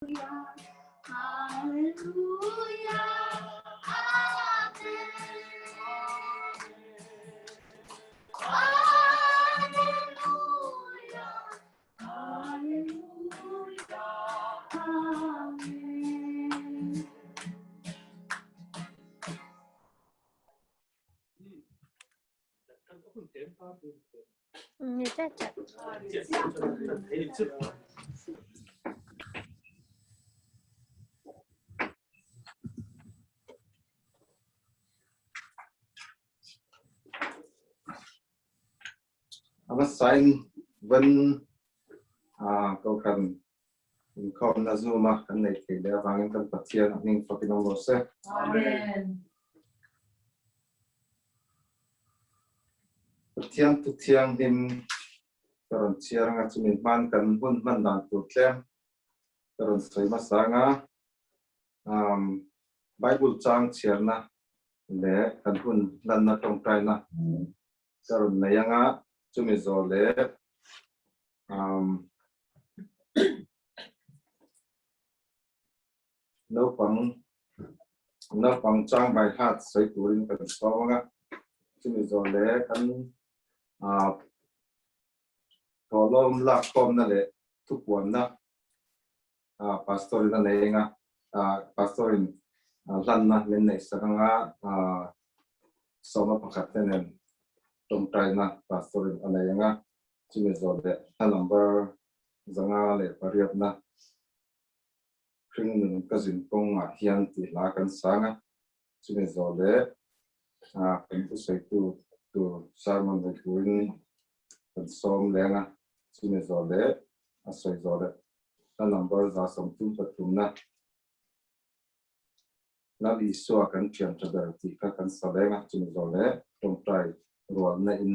Hallelujah, Amen. Hallelujah, Hallelujah, Amen. A sign van ko kan inkhawmna Zoom-a kan neih theih leh avangin kan Pathian a hming fakin awm rawh se. Amen. Pathian thu thianghlim ka rawn chhiar anga chumi hman kan hun hman dan tur tlem ka rawn sawi hmasa anga um, Bible chang chhiarna leh kan hun hlanna tawngtaina ka rawn nei anga chumi zawh leh um, naupang naupang chang by heart sawi turin kan sawm anga chumi zawh leh kan uh, thawhlawm lak khawmna leh thupuanna uh, pastor in a nei anga uh, pastor in hlanna min neih sak anga uh, sawma pakhat te nen tawngtaina pastor in a nei anga chumi zawh leh hla number 508 na hringnun ka zin kawngah hian tih hla kan sang a, chumi zawh leh kan thusawitu tur sermon nei turin kan sawm leng a, chumi zawh leh a sawi zawh leh hla number 133 na Lal Isua kan thian tha ber tih kha kan sa leng a, chumi zawh leh tawngtai rualna in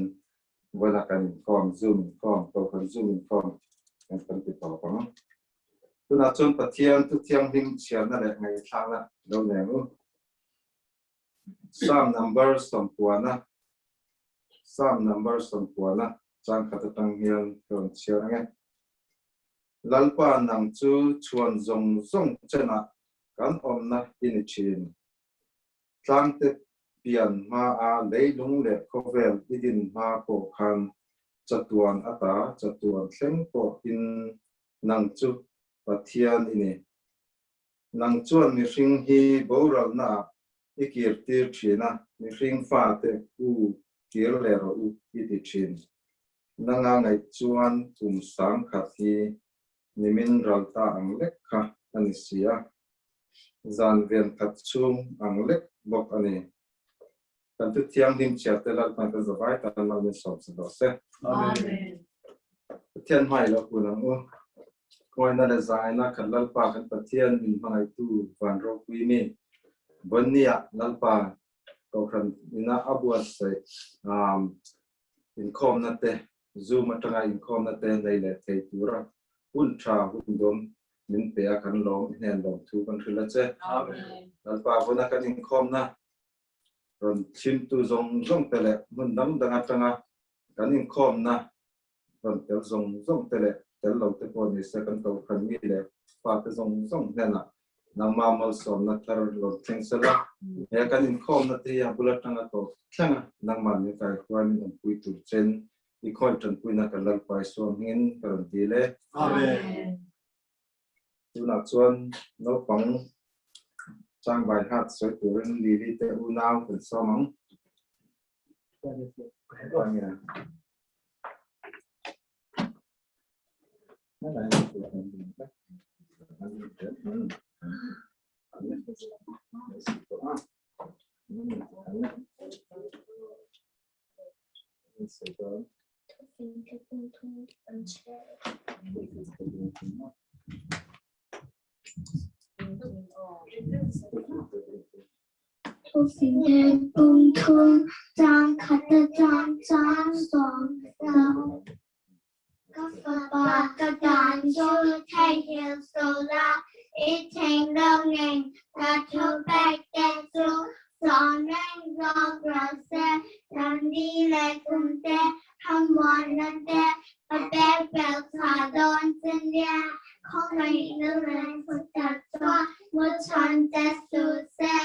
vawiin kan inkhawm, Zoom inkhawm, Kohhran Zoom inkhawm kan kan ti tawp ang. Tunah chuan Pathian thu thianghlim chhiarna leh ngaihthlakna lo neng u. Psalm number sawmpuana Psalm number sawmpuana changkhat atang hian ka rawn chhiar ang e. Lalpa nang chu chhuan zawng zawng chenah kan awmna i ni thin. Tlangte pian hmaa leilung leh khawvel i din hma pawh khan chatuan ata chatuan thleng pawhin nang chu Pathian i ni. Nang chuan mihring hi boralnaah i kirtir thin a, mihring fate u kir leh rawh u i ti thin. Nanga ngaih chuan kum sang khat hi nimin ral ta ang lek kha a ni si a, zan ven khat chhung ang lek bawk a ni. Kan thu thianghlim chhiar te Lalpan kan zavai tan mal min sawm sa dawh se. Amen. Pathian hmai lo kun ang u. Kawina leh zaina kan Lalpa kan Pathian min hmangaihtu van ropui mi. Bonnia Lalpa kohhran ina a buatsaih um, inkhawmna te Zoom atanga inkhawmna te nei leh thei tura hun tha hun dawm min pe a kan lawm i hnen lawm thu kan hrilh a che. Amen. Lalpa vuna kan inkhawmna rawn chhimtu zawng zawng te leh hmun dang dang atanga kan inkhawmna rawn tel zawng zawng te leh tel lo te pawh ni se kan kohhran mi leh fa te zawng zawng hnenah nangma malsawmna thar rawn thleng sela he kan inkhawmna te hi a bul atanga tawp thlenga nangma min kaihruai min awmpui tur chen i khawi tanpuina kan Lalpa Isua hmingin ka rawn dil e. Amen. Tunah chuan naupang chang by heart sawi turin Lily te unau kan sawm ang. Thufing bung thum chang khat atang chang sawm sawm. Ka fapa ka dan chu theihnghilh suh la, i thinlung in ka thu pek te chu sawn reng zawk rawh se. Ramri leh kum te, thlamuanna te ka pek belh chhuah dawn che nia, khawngaihna leh. chhan che suh se,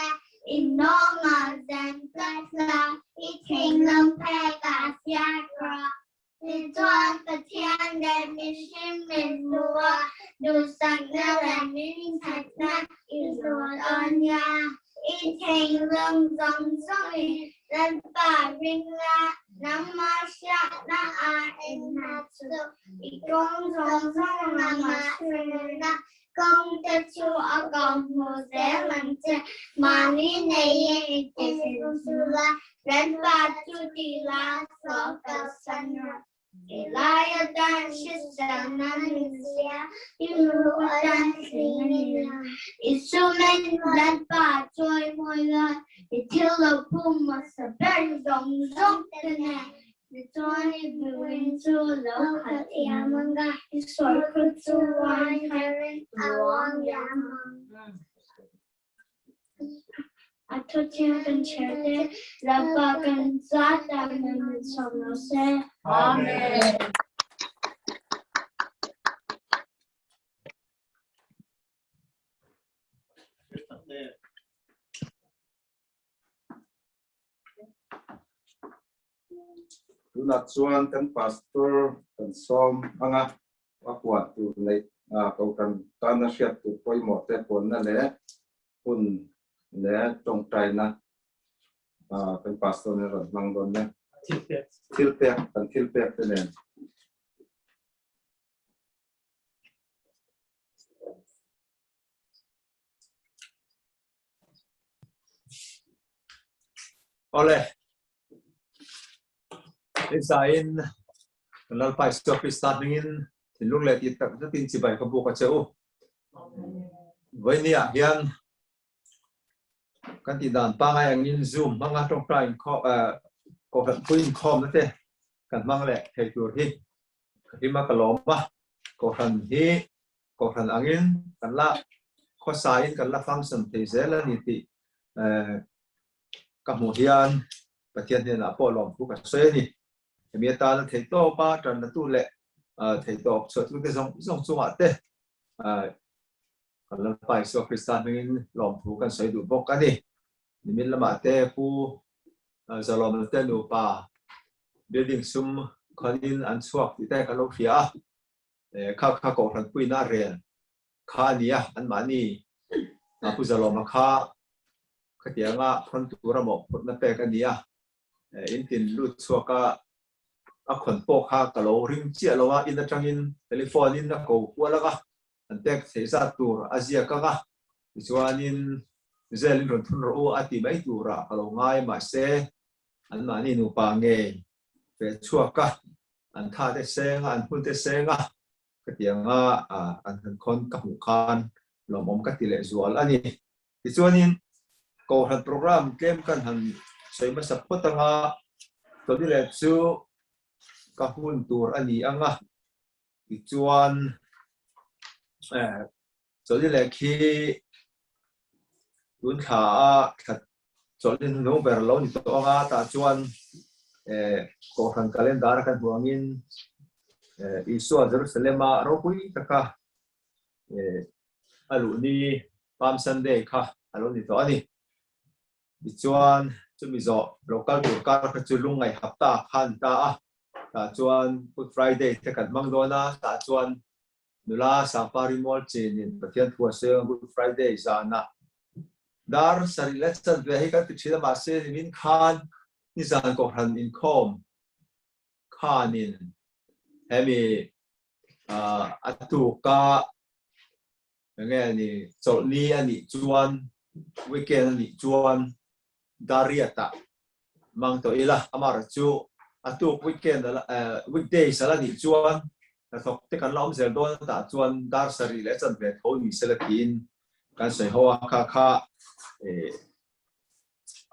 i nawngah zen tlat la, i thinlung phekah siar rawh. Tichuan Pathian leh mihring min hmu a, duhsakna leh hmingthatna i zawt a nia. I thinlung zawng zawngin Lalpa ring la, nangmah hriatna ah enhna chu i kawng zawng zawng lamah hruaina kawng te chu a kawng hmu zel ang che. Mahni neiin i ti sil a, Lalpa chu ti la saw kalsan rawh. I laia tan hriselna min zia, i ruh atan hling i la. I sumin Lalpa chawi mawi la, i thil lo phum hmasa ber zawng zawng te nen. Tichuan i buin chu lo khat thiam ang a, i sawi chu uain tharin a uang liam ang. A thuthiang kan chhiar te Lalpa kan zat ah nan min sawm lo seh. Amen. Tunah chuan kan pastor kan sawm anga a huan tur neih kohhran tana hriat tur pawimawh te puanna leh hun leh tawngtaina kan pastor nen rawn hmang dawn nia. Thil pek kan thil pek te nen. Awle. Insain kan Lalpa Isua Krista hmingin thinlung leh tih tak zetin chibai ka buk a che u. Vawinia hian kan tih dan pangai angin Zoom hmanga tawngtai inkhawm kohhran pui inkhawmna te kan hmang leh thei tur hi ka hlim a ka lawm a. Kohhran hi Kohhran angin kan la khawsain kan la function thei zel a ni tih ka hmuh hian Pathian hnenah pawh lawmthu ka sawi a ni. Hemi atana theihtawpa tanlatu leh theihtawp chhuahtute zawng zawng chungah te kan Lalpa Isua Krista hmingin lawmthu kan sawi duh bawk a ni. Nimin lamah te Pu Zalawmna te nupa building sum khanin an chhuak tih te kan lo hria a. Kha kha kohhran puina a rel kha a nia, anmahni Pu Zalawma kha khatianga khawn tura mawhphurhna pek a nia, in tin lut chhuak a, a khawn pawh kha ka lo ring chiah lo a, in atangin telephone in a ko kual ang a, an pek theih zat tur a ziak ang a, tichuanin zel in rawn thun rawh u a ti mai turah ka lo ngai mahse anmahni nupa ngei ve chhuak a, an tha te seng a, an hun te seng a, khatianga an han khawn ka hmuh khan lawmawm ka ti leh zual a ni. Tichuanin Kohhran program tlem kan han sawi hmasa phawt anga tawni leh chu ka hun tur a ni ang a, tichuan Chawlhni leh khi tun thla a thla chawlhni hnung ber lo ni tawh ang a, tah chuan Kohhran calendar a kan hmuh angin Isua Jerusalem-a ropui taka a luh ni Palm Sunday kha a lo ni tawh a ni. Tichuan, chumi zawh local tur kar kha chu lungngaih hapta kha a ni ta a, tah chuan Good Friday te kan hmang dawn a, tah chuan Nula Sangpari Mual chinin Pathian thu a sawi ang Good Friday zanah dar sarih leh chanve hi kan ti thin a mahse nimin khan nizan kohhran inkhawm khanin hemi a tuka enge ni chawlhni a nih chuan weekend a nih chuan dariatah mang tawh ila amaherawh chu a tuk weekend weekdays ala nih chuan hnathawk te kan la awm zel dawn a tah chuan dar sarih leh chanve tho ni sela tiin kan sawi ho a kha kha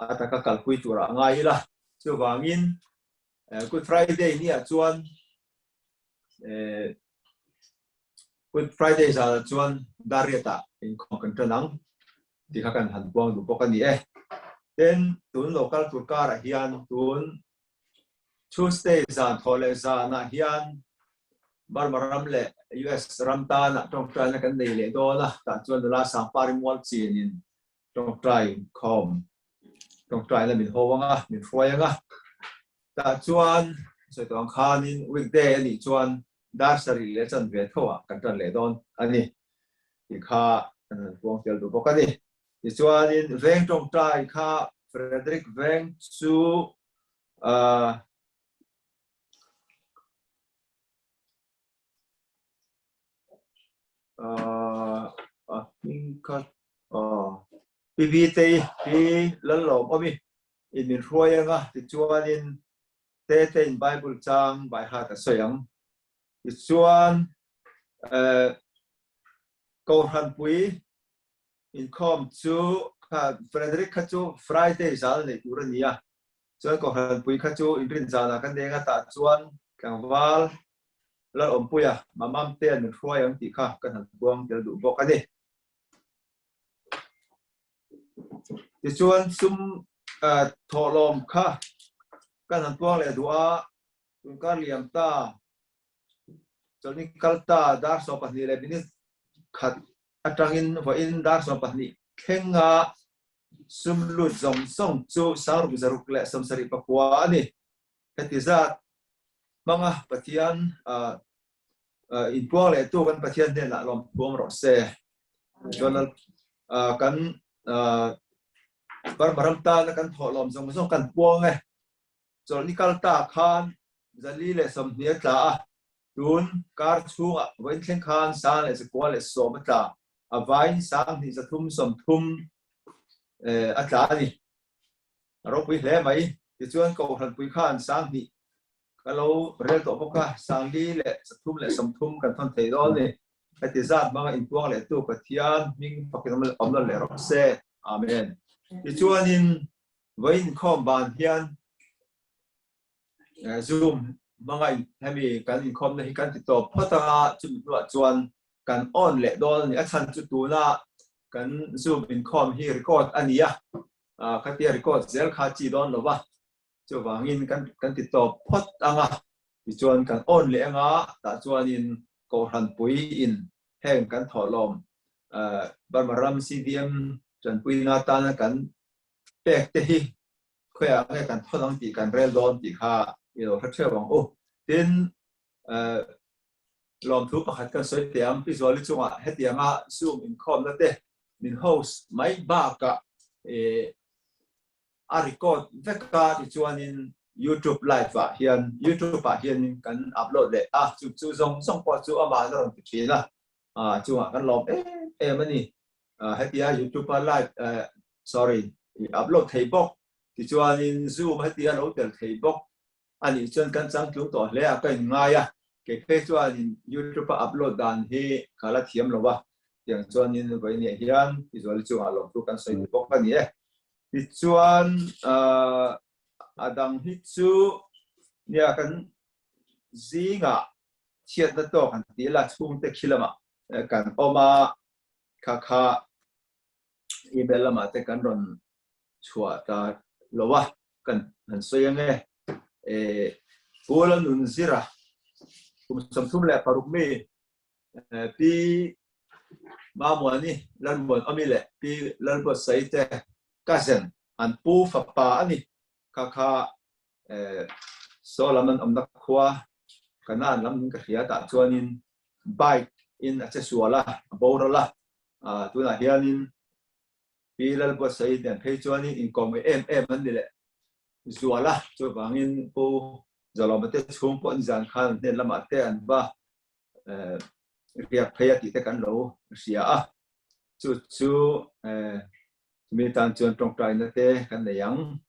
a taka kalpui turah a ngai ila chuvangin Good Friday niah chuan Good Friday zanah chuan Dariatah inkhawm kan tan ang tih kha kan han buang duh bawk a ni e. Tin, tun local tur karah hian tun Tuesday zan thawh leh zanah hian. Burma ram leh US ram tana tawngtaina kan nei leh dawn a, tah chuan nula Sangpari mual chinin tawngtai khawm tawngtaina min ho ang a, min hruai ang a. Tah chuan sawi tawh ang khanin weekday a nih chuan dar sarih leh chanve tho ah kan tan leh dawn a ni tih kha kan han puang tel duh bawk a ni. Tichuanin veng tawngtai kha Frederick Veng chu ahh A hming kha Pi Vitei hi Lallawm awm i in min hruai ang a, tichuanin Tetein Bible chang by heart a sawi ang. Tichuan Kohhranpui inkhawm chu kha Frederick kha chu Friday zal neih tur a ni a, Chuan Kohhranpui kha chu inrin zanah kan eng a tah chuan tlangval Lalawmpuia Mamamte an min hruai ang tih kha kan han puang tel duh bawk a ni. Tichuan sum thawhlawm kha kan han puang leh duh a, tunkar liam ta chawlhni kal ta dar 12 leh minute khat atangin vawiin dar 12 thlenga sum lut zawng zawng chu sangruk zaruk leh 79 a ni. Heti zat hmanga Pathian inpuang lehtu kan Pathian hnenah lawm thuam rawh se. Chuan kan Burma ram tana kan thawhlawm zawng zawng kan puang e. Chawlhni kal ta khan 420 a tla a, tun kar chhungah vawiin thleng khan 1,110 a tla, a vaiin 2,330 a tla a ni. A ropui hle mai. Tichuan Kohhranpui khan 2,000 ka lo rel tawh bawk a, 4,330 kan thawn thei dawn a ni. Heti zat hmanga inpuang lehtu Pathian hming fakin awm lo leh rawh se. Amen. Tichuanin Vawiin inkhawm ban hian Zoom hmanga hemi kan inkhawmna hi kan ti tawp phawt anga chumi hnuah chuan kan on leh dawn a ni. A chhan chu tuna kan Zoom inkhawm hi record a ni a, khatia record zel kha chi dawn lo va, chuvangin kan kan ti tawp phawt anga tichuan kan on leh anga tah chuanin Kohhranpui in heng kan thawhlawm Burma ram CDM tanpuina atana kan pek te hi khawiah nge kan thawn ang tih kan rel dawn tih kha i lo hre theuh ang u. Tin, lawmthu pakhat kan sawi teh ang, Pi Zuali chungah hetianga Zoom inkhawmna te min host mai bakah a record vek a tichuanin YouTube live ah hian YouTube ah hianin kan upload leh a, chu chu zawng zawng pawh chu amah a rawn ti thin a, chungah kan lawm em em a ni. Hetia YouTube a live sorry upload thei bawk tichuanin Zoom hetia lo tel thei bawk a nih chuan kan changtlung tawh hle a ka inngai a, kei phei chuanin YouTube a upload dan hi ka la thiam lo a, tiang chuanin vawiin hian i zuali chungah lawmthu kan sawi duh bawk a ni e. Tichuan a dang hi chu nia kan zingah chhiatna tawk han ti ila chhungte khi lamah kan awm a, kha kha email lamah te kan rawn chhuah ta lo a, kan han sawi ang e. Pu Lalnunzira kum 36 mi Pi Mamuani Lalmuanawmi leh Pi Lalbuatsaii te cousin an pu fapa a ni. Kha kha saw lam an awmna khua Kanan lam in ka hria tah chuanin bike in a che sual a, a boral a, tunah hianin Pi Lalbuatsaii nen phei chuanin inkawm ngai em em an ni leh zual a, chuvangin Pu Zalawma te chhung pawh nizan khan an hnen lamah te an va riak phei a tih te kan lo hria a, chu chu chumi tan chuan tawngtaina te kan nei ang,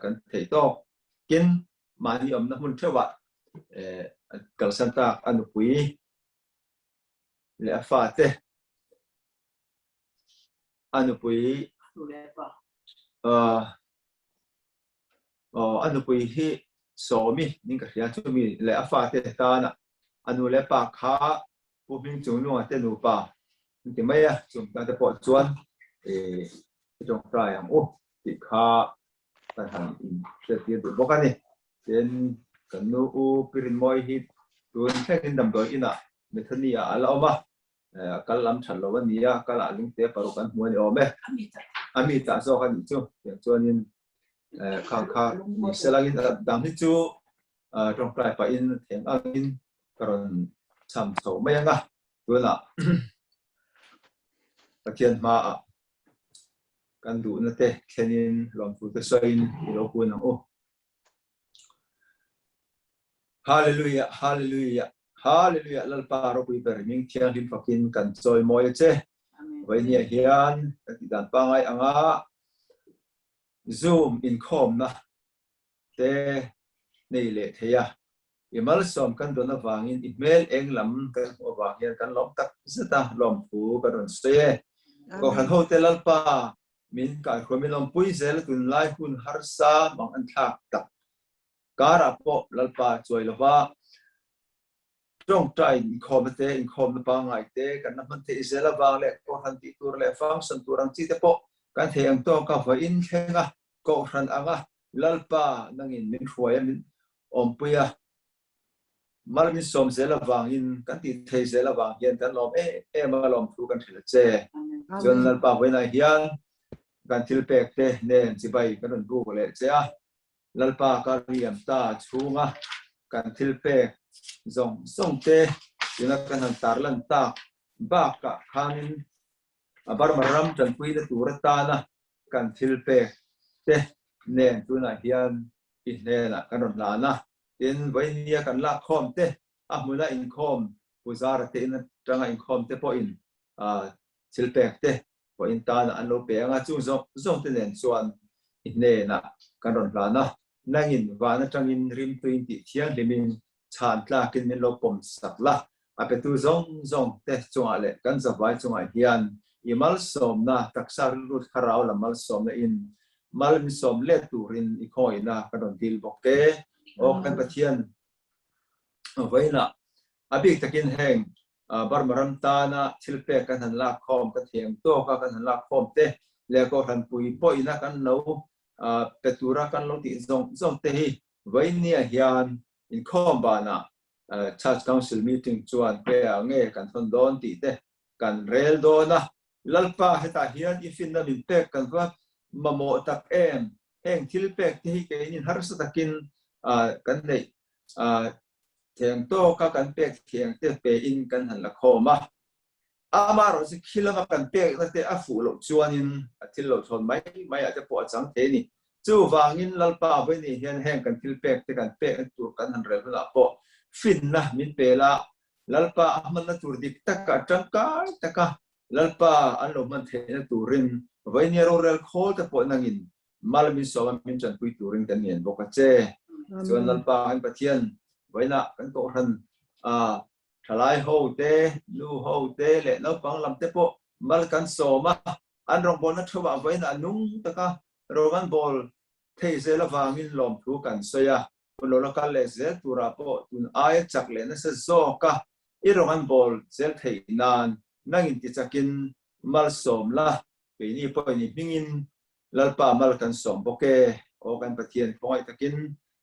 kan theih tawk. Tin, mahni awmna hmun theuhah kalsan tak a nupui leh a fate a nupui a nupui hi Sawmi ning ka hria chumi leh a fate tana a nu leh pa kha Pu Hming Chungnunga te nupa an ti mai a, chung tan te pawh chuan i tawngtai ang u tih kha kan han inhriattir duh bawk a ni. Tin, kan nu U Pi Rinmawi hi Tun thlengin damdawi inah Methani ah a la awm a, a kal lam that lo a ni a, kal ah lungte paruk an hmu a ni awm e. A mi tah zawk a nih chu. Tiang chuanin khang kha ni selangin dang hi chu tawngtai pahin theng angin ka rawn cham chho mai ang a. Tunah Pathian hmaah kan duhna te thlenin lawmthu te sawiin i lo kun ang u. Hallelujah, Hallelujah, Hallelujah, Lalpa ropui ber ming thianghlim fakin kan chawi mawi a che. Vainia hian kan tih dan pangai anga Zoom inkhawmna te nei leh thei a. I malsawm kan dawn avangin i hmel eng lam kan hmuh avang hian kan lawm tak zet a, lawmthu kan rawn sawi e. Kohhran hote Lalpa min kaihruam in awmpui zel a tunlai hun harsa mang an thlak tak karah pawh Lalpa chuai lova tawngtai inkhawmna te inkhawmna pangngai te kan la hman theih zel avang leh kohhran tih tur leh function tur ang chi te pawh kan thei ang tawk a vawiin thleng a kohhran anga Lalpa nangin min hruai a min awmpui a, mal min sawm zel avangin kan tih thei zel avang hian kan lawm em em a lawmthu kan hrilh a che. Chuan Lalpa vawiinah hian kan thil pek te nen chibai kan rawn buk leh che a, Lalpa ka riam ta chhunga kan thil pek zawng zawng te tuna kan han tarlan tak bakah khanin a Burma ram tanpuina tur atana kan thil pek te nen tunah hian i hnenah kan rawn hlan a, tin vawinia kan lak khawm te, a hmuna inkhawm puzara te in atanga inkhawm te pawhin thil pek te pawhin tana an lo pe ang a, chung zawng zawng te nen chuan i hnenah kan rawn hlan a, nangin van atangin rimtuin tih thianghlimin chhan tlakin min lo pawm sak la, a petu zawng zawng te chungah leh kan zavai chungah hian i malsawmna, taksa rilru thlarau lam malsawmna in mal min sawm let turin i khawngihna kan rawn dil bawk e. Aw kan Pathian vawiinah a bik takin heng Burma ram tana thil pek kan han lak khawm, ka thiam tawka kan han lak khawm te leh Kohhran pui pawhina kan lo pe tura kan lo tih zawng zawng te hi Vawinia hian inkhawm banah Church Council meeting chuan hmeiah nge kan thawn dawn tih te kan rel dawn a. Lalpa hetah hian i finna min pek kan va mamawh tak em? Heng thil pek te hi keinin harsa takin kan neih thiang tawka kan pek thiang te pein kan han la khawm a. Amaherawhchu khi lama kan pekna te a fuh loh chuanin a thil lo thawn mai mai ah te pawh a chang thei a ni. Chuvangin Lalpa vawiin hian heng kan thil pek te kan pekna tur kan han rel hunah pawh finna min pe la, Lalpa a hmanna tur dik taka tangkai taka Lalpa an lo hman theihna turin vawiin rorel khawl te pawh nangin mal min sawm a min tanpui turin kan ngen bawk a che. Chuan Lalpa kan Pathian vawiinah kan kohhran a Thalai ho te, nu ho te leh naupang lam te pawh mal kan sawm a, an rawngbawlna theuhah vawiin a nung taka rawng an bawl thei zel avangin lawmthu kan sawi a, hun lo la kal leh zel turah pawh tun aia chak leh nasa zawka i rawng an bawl zel theih nan nangin tichakin malsawm la, keini pawhin i hmingin Lalpa mal kan sawm bawk e. Aw kan Pathian khawngaih takin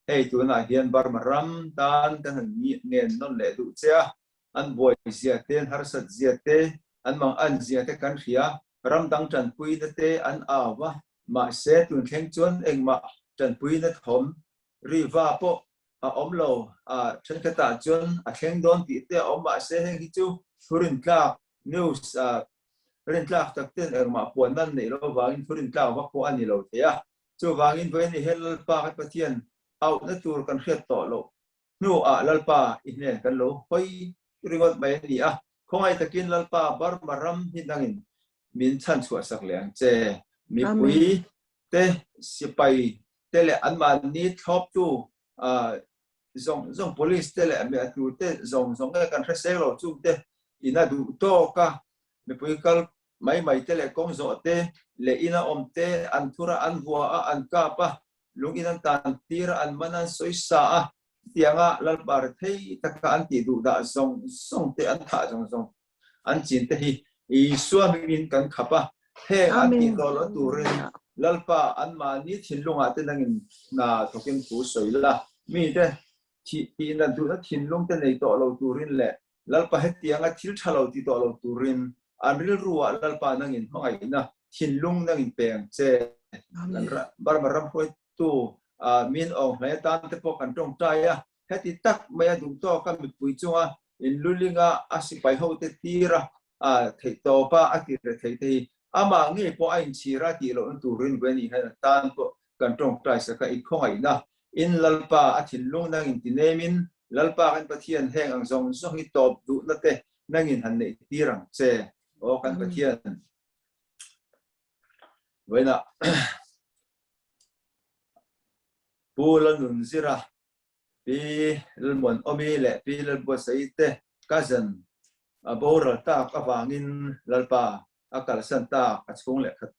hei tunah hian Burma ram tan kan han ngen nawn leh duh che a, an buai zia te, an harsat zia te, an mang an zia te kan hria, ram dang tanpuina te an au a, mahse tun thleng chuan engmah tanpuina thawm riva pawh a awm lo, a thenkhatah chuan a thleng dawn tih te a awm, mahse heng hi chu thurintlak news Rintlak tak ten engmah puan nan neih loh avangin thu rintlak vak pawh a ni lo thei a. Chuvangin vawiin hian Lalpa kan Pathian auhna tur kan hriat tawh loh hnuah Lalpa i hnen kan lo hawi ringawt mai a ni a. Khawngaih takin Lalpa Burma ram hi dangin min chhanchhuah sak leh ang che. Mipui te, sipai te leh anmahni thlawptu zawng zawng police te leh a tu te zawng zawng nge kan hre seng lo chung te ina duh tawk a mipui kal mai mai te leh kawng zawh te leh ina awm te an thur a an vua a an kap a lung in an tan tir a an man a an sawi sa a chutianga lalpa ri thei taka an tih duh dah zawng zawng te an thah zawng zawng an chin te hi Isua hmingin kan khap a heng an tih tawh loh turin Lalpa anmahni thinlungah te nangin hna thawkin thu sawi la mi te. Thih tihna duhna thinlung te nei tawh lo turin leh Lalpa hetianga thil tha lo ti tawh lo turin an rilru ah Lalpa nangin hmangaihna thinlung nangin pe ang che. Kan Burma ram hruaitu min awng hlai atan te pawh kan tawngtai a, heti tak maia duhtawka mipui chunga inlulinga a sipai hote tira theihtawpa a ti reh thei te hi amah ngei pawh a inchhir a tih lohna turin Gwenny hian a tan pawh kan tawngtai sak a, i khawngaihna in Lalpa a thinlung nangin ti nemin Lalpa kan Pathian heng ang zawng zawng hi tawp duhna te nangin han neih tir ang che. Aw kan Pathian. Vawiinah Pu Lalnunzira, Pi Lalmuanawmi leh Pi Lalbuatsaii te cousin a boral tak avangin Lalpa a kalsan tak a chhung leh khat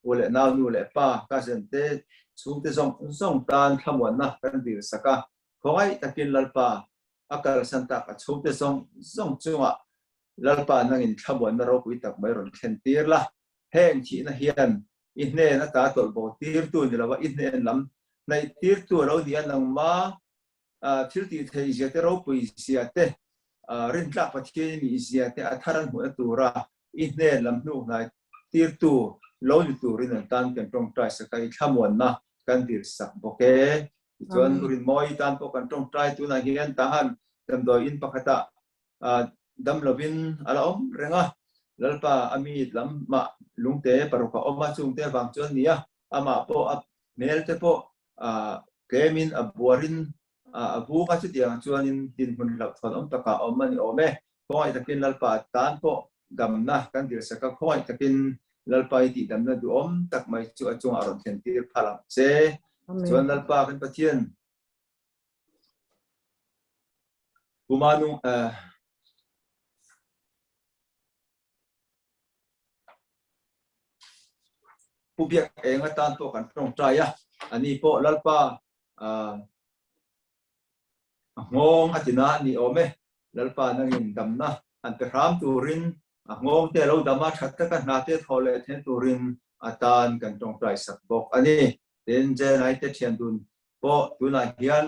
u leh nau nu leh pa cousin te chhungte zawng zawng tan thlamuanna kan dil sak a, khawngaih takin Lalpa a kalsan tak a chhungte zawng zawng chungah Lalpa nangin thlamuanna ropui tak mai rawn thlen tir la, heng thihna hian i hnen ata tawlh bo tirtu ni lova i hnen lam hnaih tirtu a lo ni a, nangma thil tih theih zia te ropui zia te rintlak Pathian i nih zia te a thar an hmuhna tura i hnen lam hnuh hnai tirtu lo ni turin an tan kan tawngtai sak a, i thlamuanna kan dil sak bawk e. Tichuan Rinmawi tan pawh kan tawngtai tunah hian tahan damdawi in pakhatah dam lovin a la awm reng a, Lalpa a mi lamah lungte paruk a awm a, chungte avang chuan ni a, amah pawh a hmel te pawh tlemin a buarin a vung a, chutiang chuanin dinhmun hlauhthawn awm takah a awm a ni awm e. Khawngaih takin Lalpa tan pawh damna kan dirsak a, khawngaih takin Lalpa i tihdamna duhawm tak mai chu a chungah rawn thlen tir phal ang che. Chuan Lalpa kan Pathian Pumanu Pu Biak eng atan pawh kan tawngtai a, ani pawh Lalpa a nghawng a tina a ni awm e. Lalpa nangin damna an pe hram turin a nghawng te lo dam a, that taka hna te thawh leh then turin atan kan tawngtai sak bawk a ni. Tin, Jenai te thian dun pawh tunah hian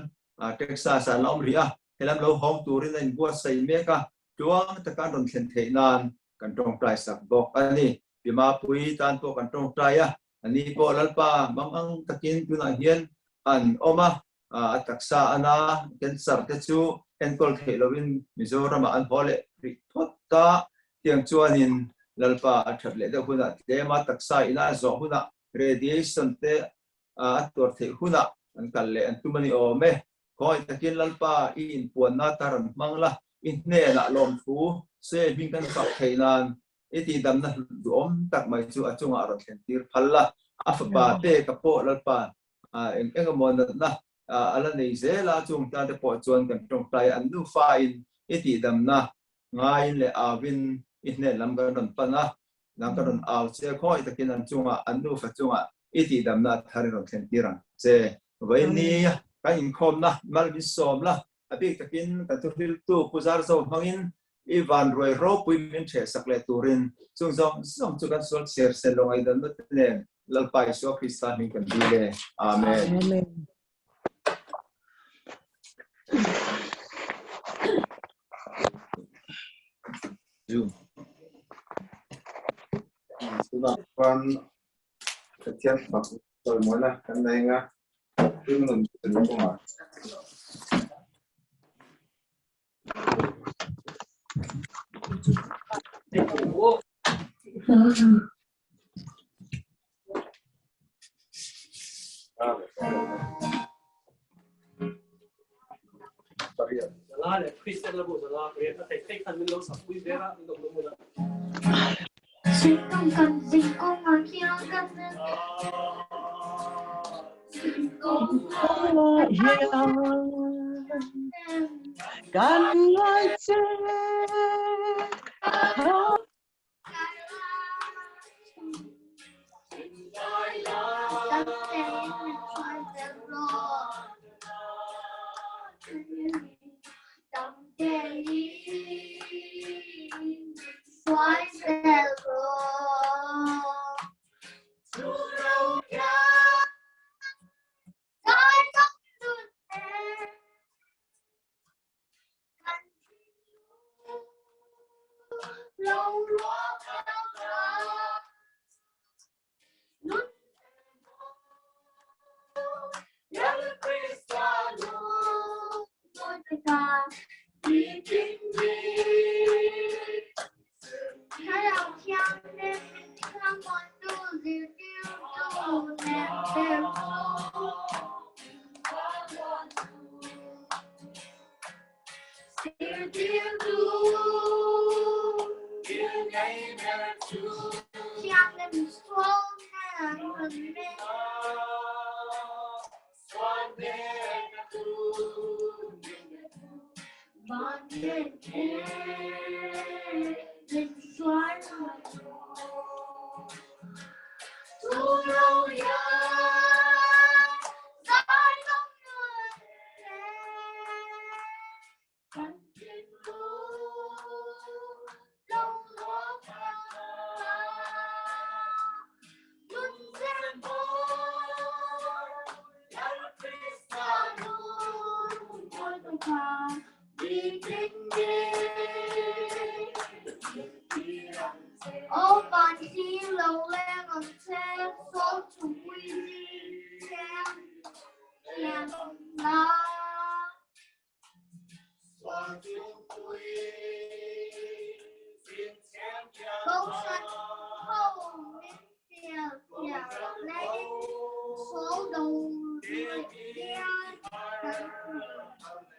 Texas ah la awm rih a, helam lo hawng turin a inbuatsaih mek a, tluang taka an rawn thlen theih nan kan tawngtai sak bawk a ni. Pi Mapui tan pawh kan tawngtai a, ani pawh Lalpa mangang takin tunah hian an awm a, a taksa ana cancer te chu enkawl theih loin Mizoramah an haw leh rih phawt ta, tiang chuanin Lalpa a that leh deuh hunah tlema taksa ina a zawh hunah radiation te a tuar theih hunah an kal leh an tum a ni awm e. Khawngaih takin Lalpa i inpuanna tar an hmang la, i hnenah lawmthu sawi hming kan fak theih nan i tihdamna duhawm tak mai chu a chungah rawn thlen tir phal la. A fapa peka pawh Lalpa eng eng emaw natna a la nei zel a, chung tan te pawh chuan kan tawngtai an nufain i tihdamna ngaiin leh auin i hnen lam kan rawn pan a, nang ka rawn au che khawi takin an chungah, an nufa chungah i tihdamna a thar i rawn thlen tir ang che. Vawiini kan inkhawmna mal min sawm la, a bik takin kan thuhriltu Pu Zarzo hmangin i van ruai ropui min ṭhehsak leh turin chung zawng zawng chu kan sual chhiar sel lo ngaihdanna te nen Lalpa Isua Krista hming kan dil e. Amen. Amen. Zoom. Tunah chuan Pathian fak chawimawina kan nei anga hringnun kan kawngah. Kan ngai che tha Aw van hi lo leng ang che sawl chhungpui zing thiang thiang la. Kohhran ho min hnial hnial laiin sawl do rih hian kan hmu thei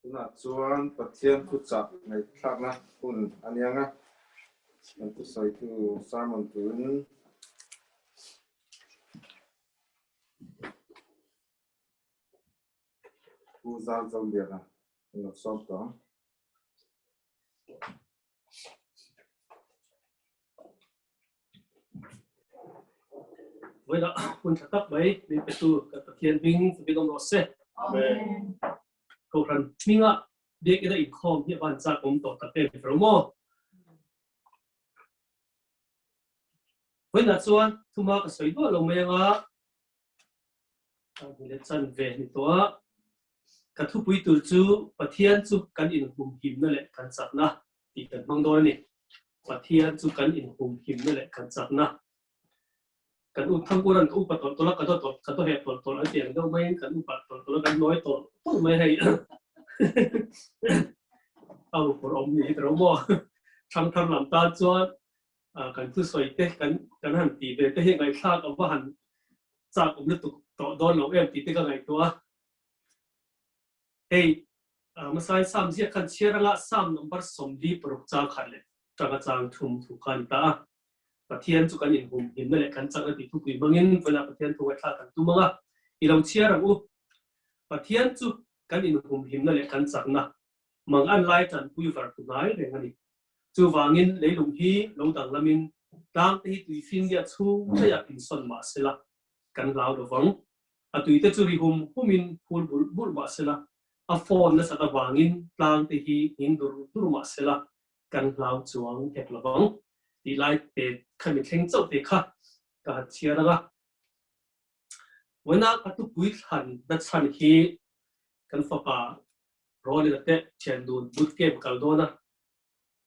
Tunah chuan Pathian thuchah ngaihthlakna hun a niang a, kan thusawitu sermon turin Pu Zal Zoliana an lo sawm tawh ang. Vawilah hun tha tak mai min petu kan Pathian hming chu biak awm rawh se. Amen. Kohhran hminga biakina inkhawm hi a van chak awm tawh tak em ro maw? Vawiinah chuan thuma ka sawi duah lo mai anga ka hmu leh chan ve ni tawh a. Ka thupui tur chu Pathian chu kan inhumhimna leh kan chakna tih kan hmang dawn a ni. Pathian chu kan inhumhimna leh kan chakna. Kan u Thangkuran ka upa tawlh tawlh a, ka daw tawlh, ka daw heh tawlh tawlh an ti ang deuh maiin kan upa tawlh tawlh a, kan nawi tawlh tawlh mai hei. A upawr awm ni hi ka ro maw? Thangthar lam tan chuan kan thusawi te kan kan han tih ve te hi ngaihthlak a va han chak awm lutuk tawh dawn lo em tih te ka ngaihtuah a. Hei hmasai Sam ziak khan chhiar anga Sam number 46 chang khat leh tanga chang thum thu kha a ni ta a. Pathian chu kan inhumhimna leh kan chakna tih thupui hmangin vawilah Pathian thu ngaihthlak kan tum ang a, i lo chhiar ang u. Pathian chu kan inhumhimna leh kan chakna mang an lai tanpui var tu hnai reng a ni. Chuvangin leilung hi lo danglamin tlangte hi tuifinriat chhung daihah insawn mah sela kan hlau lo vang. A tuite chu ri hum humin phul bulh bulh mah sela, a phone nasat avangin tlangte hi nghing dur dur mah sela kan hlau chuang hek lo vang tih lai te kha mi thleng chauh te kha ka han chhiar ang a. Vawiina ka tupui thlan na chhan hi kan fapa Ronila te thian dun boot camp kal dawn a,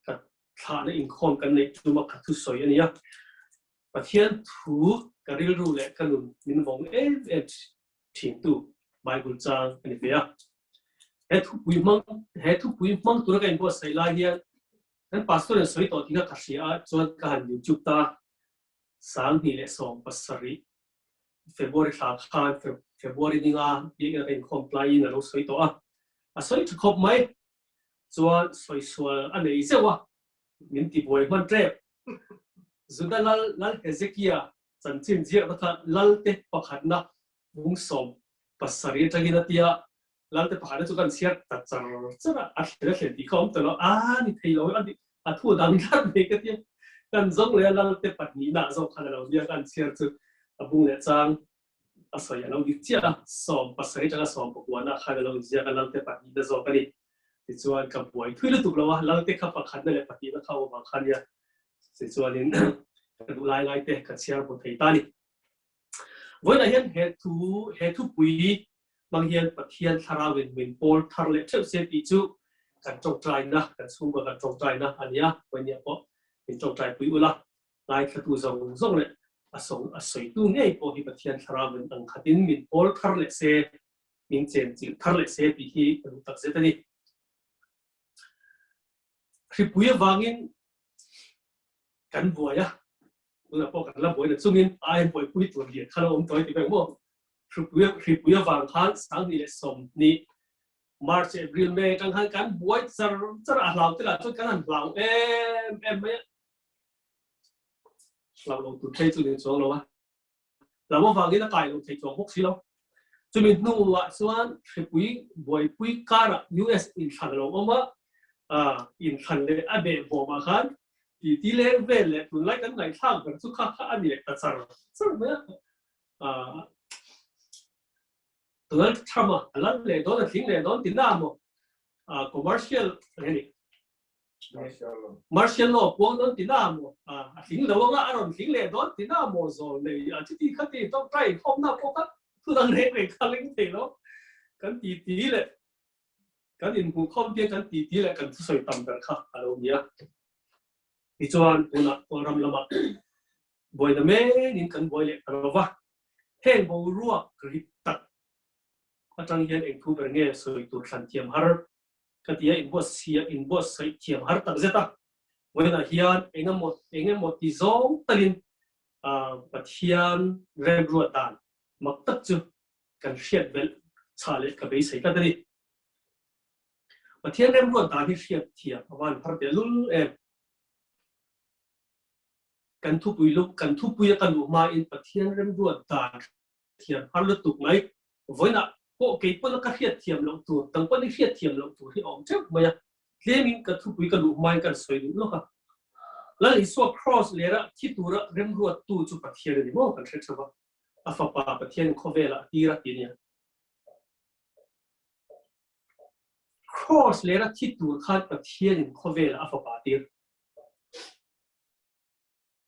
ka thlahna inkhawm kan neih tum a ka thusawi a ni a. Pathian thu ka rilru leh ka nun min vawng em em thintu Bible chang a ni ve a. He thupui hmang he thupui hmang tura ka inbuatsaih lai hian kan pastor in sawi tawh tih kha ka hria a, chuan ka han YouTube ta 2017 February thla khan February ninga biakinn a ka inkhawm tlaiin a lo sawi tawh a, a sawi tha khawp mai. Chuan sawisual a nei zeuh a, min ti buai hman tep. Juda lal Lal Hezekia chanchin ziakna kha Lalte pakhatna bung 17 atangin a tia, Lalte pakhatna chu kan chhiar ta char char a, a thlen a thlen tih kha a awm ta lo, a ni thei lo, a thu a dang tlat mai ka tia. Kan zawng leh a Lalte pahnihna zawk khan a lo nia kan chhiar chu a bung leh chang a sawi a lo dik chiah a, 17 atanga 19 khan a lo inziak a, Lalte pahnihna zawk a ni. Tichuan ka buai thui lutuk lo a, Lalte kha pakhatna leh pahnihna kha awm avang kha nia. Tichuanin ka duh lai lai te ka chhiar hmu thei ta a ni. Vawiinah hian he thu he thupui hmang hian Pathian thlarauin min pawl thar leh theuh se tih chu kan tawngtaina, kan chhungkua kan tawngtaina a ni a, vawiinah pawh min tawngtaipui ula, ngaithlatu zawng zawng leh a sawng a sawitu ngei pawh hi Pathian thlarauin ang khatin min pawl thar leh se, min chenchilh thar leh se tih hi ka duh takzet a ni. Hripui avangin kan buai a, tunah pawh kan la buai na chungin ai buaipui tur lian kha lo awm tawh i ti vek maw? Hripui hripui avang khan 2020 March, April, May atang khan kan buai char char a, hlau te lah chuan kan han hlau em em mai a. Hlau lo tur phei chu ni chuang lo a. Hlau avangin a kai lo thei chuang bawk si lo. Chumi hnuah chuan hripui buaipui karah US inthlan a lo awm a, inthlan leh a behbawmah khan titi leng vel leh tunlai kan ngaihthlak ber chu kha kha a ni leh ta char char mai a. Donald Trump a a lal leh dawn a tling leh dawn ti na maw? Commercial eng a ni? Martial law puang dawn ti na maw? A tling lo anga a rawn tling leh dawn ti na maw? Zawl nei a chuti kha ti tawngtai inkhawmna pawh kha thu dang reng reng kha leng thei lo. Kan ti ti leh kan inhmuhkhawm te kan ti ti leh kan thusawi tam ber kha a lo ni a. Tichuan tunah Kawlram lamah buaina menin kan buai leh ta lo va. Heng boruak rit tak atang hian eng thu ber nge sawi tur thlan thiam har ka ti a, inbuatsia inbuatsaih thiam har tak zet a. Vawiinah hian engemaw engemaw ti zawng talin Pathian remruat dan mak tak chu kan hriat belh chhah leh ka beisei tlat a ni. Pathian remruat dan hi hriat thiam a van har tehlul em. Kan thupui lu kan thupui a ka luh hmain Pathian remruat dan thiam har lutuk mai. Vawiinah pawh kei pawn a ka hriat thiam loh tur, dang pawn i hriat thiam loh tur hi a awm teuh mai a. Tlemin ka thupui ka luh hmain kan sawi duh lawk a. Lal Isua Kraws lera thi tura remruattu chu Pathian a ni maw kan hre theuh a. A fapa Pathian khawvelah a tir a ti a nia. Kraws lera thi tur khan Pathianin khawvelah a fapa a tir.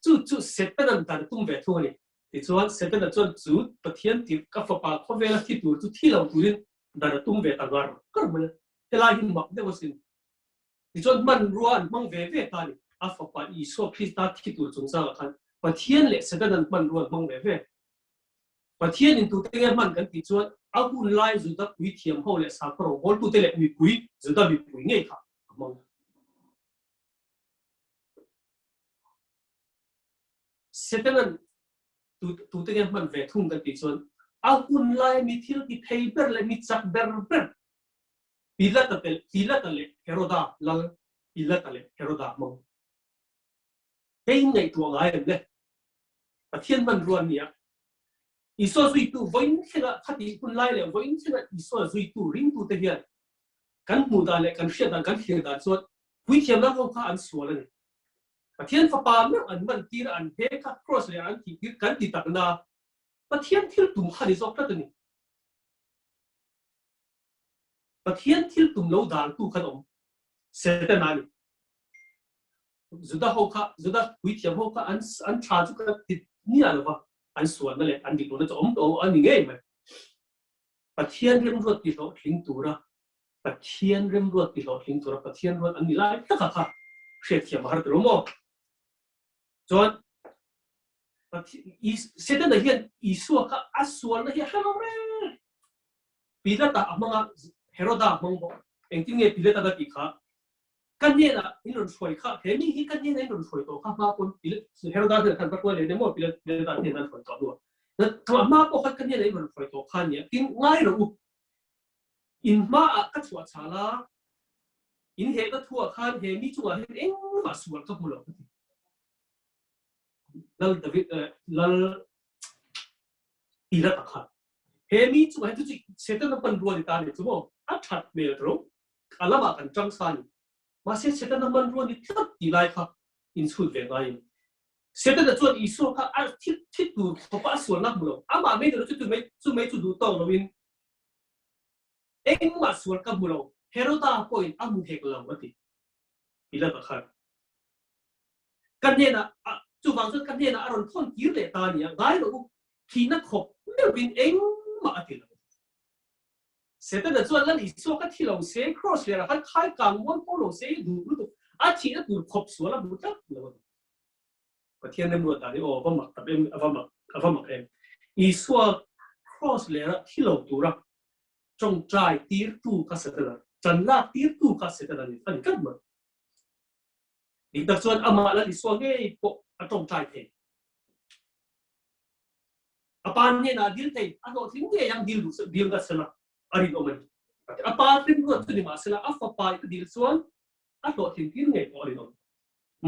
Chu chu Setana'n dan a tum ve thung a ni. Tichuan, Setana chuan chu Pathian tirh ka fapa khawvela thi tur chu thi lo turin dan a tum ve ta ngar ngar mai a. Helai hi mak deuh asin. Tichuan, hmanrua an hmang ve ve ta a ni. A fapa Isua Krista thi tur chungchangah khan Pathian leh Setana'n hmanrua an hmang ve ve. Pathianin tute nge hman kan tih chuan a hun lai Juda puithiam ho leh sakhaw rawngbawltute leh mipui, Juda mipui ngei kha a hmang. Setana'n tute nge hman ve thung kan tih chuan a hun lai mi thil ti thei ber leh mi chak ber ber Pilata te Pilata leh Heroda lal Pilata leh Heroda hmang. Hei ngaihtuah ngai em le? Pathian hmanrua an ni a. Isua zuitu vawiin thlenga khati hun lai leh vawiin thlenga Isua zuitu ringtute hian kan hmuh dan leh kan hriat dan, kan thlir dan chuan puithiamna ho kha an sual a ni. Pathian fapa meuh an man tir a, an hnek a, cross leh an tih tir kan ti tak na, Pathian thil tum kha ni zawk tlat a ni. Pathian thil tum lo daltu khan awm Setana a ni. Juda ho kha, Juda puithiam ho kha an an tha chu ka ti nia lova, an sualna leh an dik lohna chu awm tawh a ni ngei mai. Pathian remruat ti hlawhtling tura Pathian remruat ti hlawhtling tura Pathian ruat an ni lai taka kha hriatthiam a har ta lo maw? Chuan Setana hian Isua kha a sualna hi a hre lo reng. Pilata a hmang a, Heroda a hmang bawk. Engtin nge Pilata ka tih kha? Ka hnenah in rawn hruai kha, he mi hi ka hnenah in rawn hruai tawh kha hma pawn Heroda hnenah khan va hruai leh emaw Pilata hnenah an hruai tawh hnuah. Hma pawh khan ka hnenah in rawn hruai tawh kha nia, tin ngai rawh u. In hmaah ka chhuah chhal a, in hehna thuah khan he mi chungah hian engmah sual ka hmu lo ka ti. Lal David, Lal Pilata khan he mi chungah hian chu chu Setana hmanrua ni ta ni chu maw? A that hmel ro, a lamah kan tang sa ni. Mahse Setana hmanrua ni tlat tih lai kha inchhut ve ngaiin Setana chuan Isua kha a thi thi tur khawpa a sualna hmu lo. Amah mai ni lo chu chu mai chu mai chu duh tawk loin Engmah sual ka hmu lo, Heroda pawhin a hmu hek lo, a ti. Pilata khan ka hnenah, chuvang chuan ka hnenah a rawn thawn kir leh ta a nia, ngai rawh u, thihna khawp meuhin engmah a ti lo. Setana chuan Lal Isua ka thi lo se, Kraws lerah khan khai kang mual pawh lo se, duh lutuk, a thihna tur khawp sual a hmu tlat lo a ni. Pathian remruat dan hi aw va mak tak em, a va mak, a va mak em. Isua Kraws lerah thi lo tura tawngtai tirtu kha Setana, tan lak tirtu kha Setana ni a ni tlat mai. Dik tak chuan amah Lal Isua ngei pawh a tawngtai thei. A pa hnenah dil thei, a hlawhtling ngei ang dil duh dil ngat sela a rinawm a ni. A pa rimruat chu ni mah sela a fapa i ka dil chuan a hlawhtling tir ngei pawh a rinawm.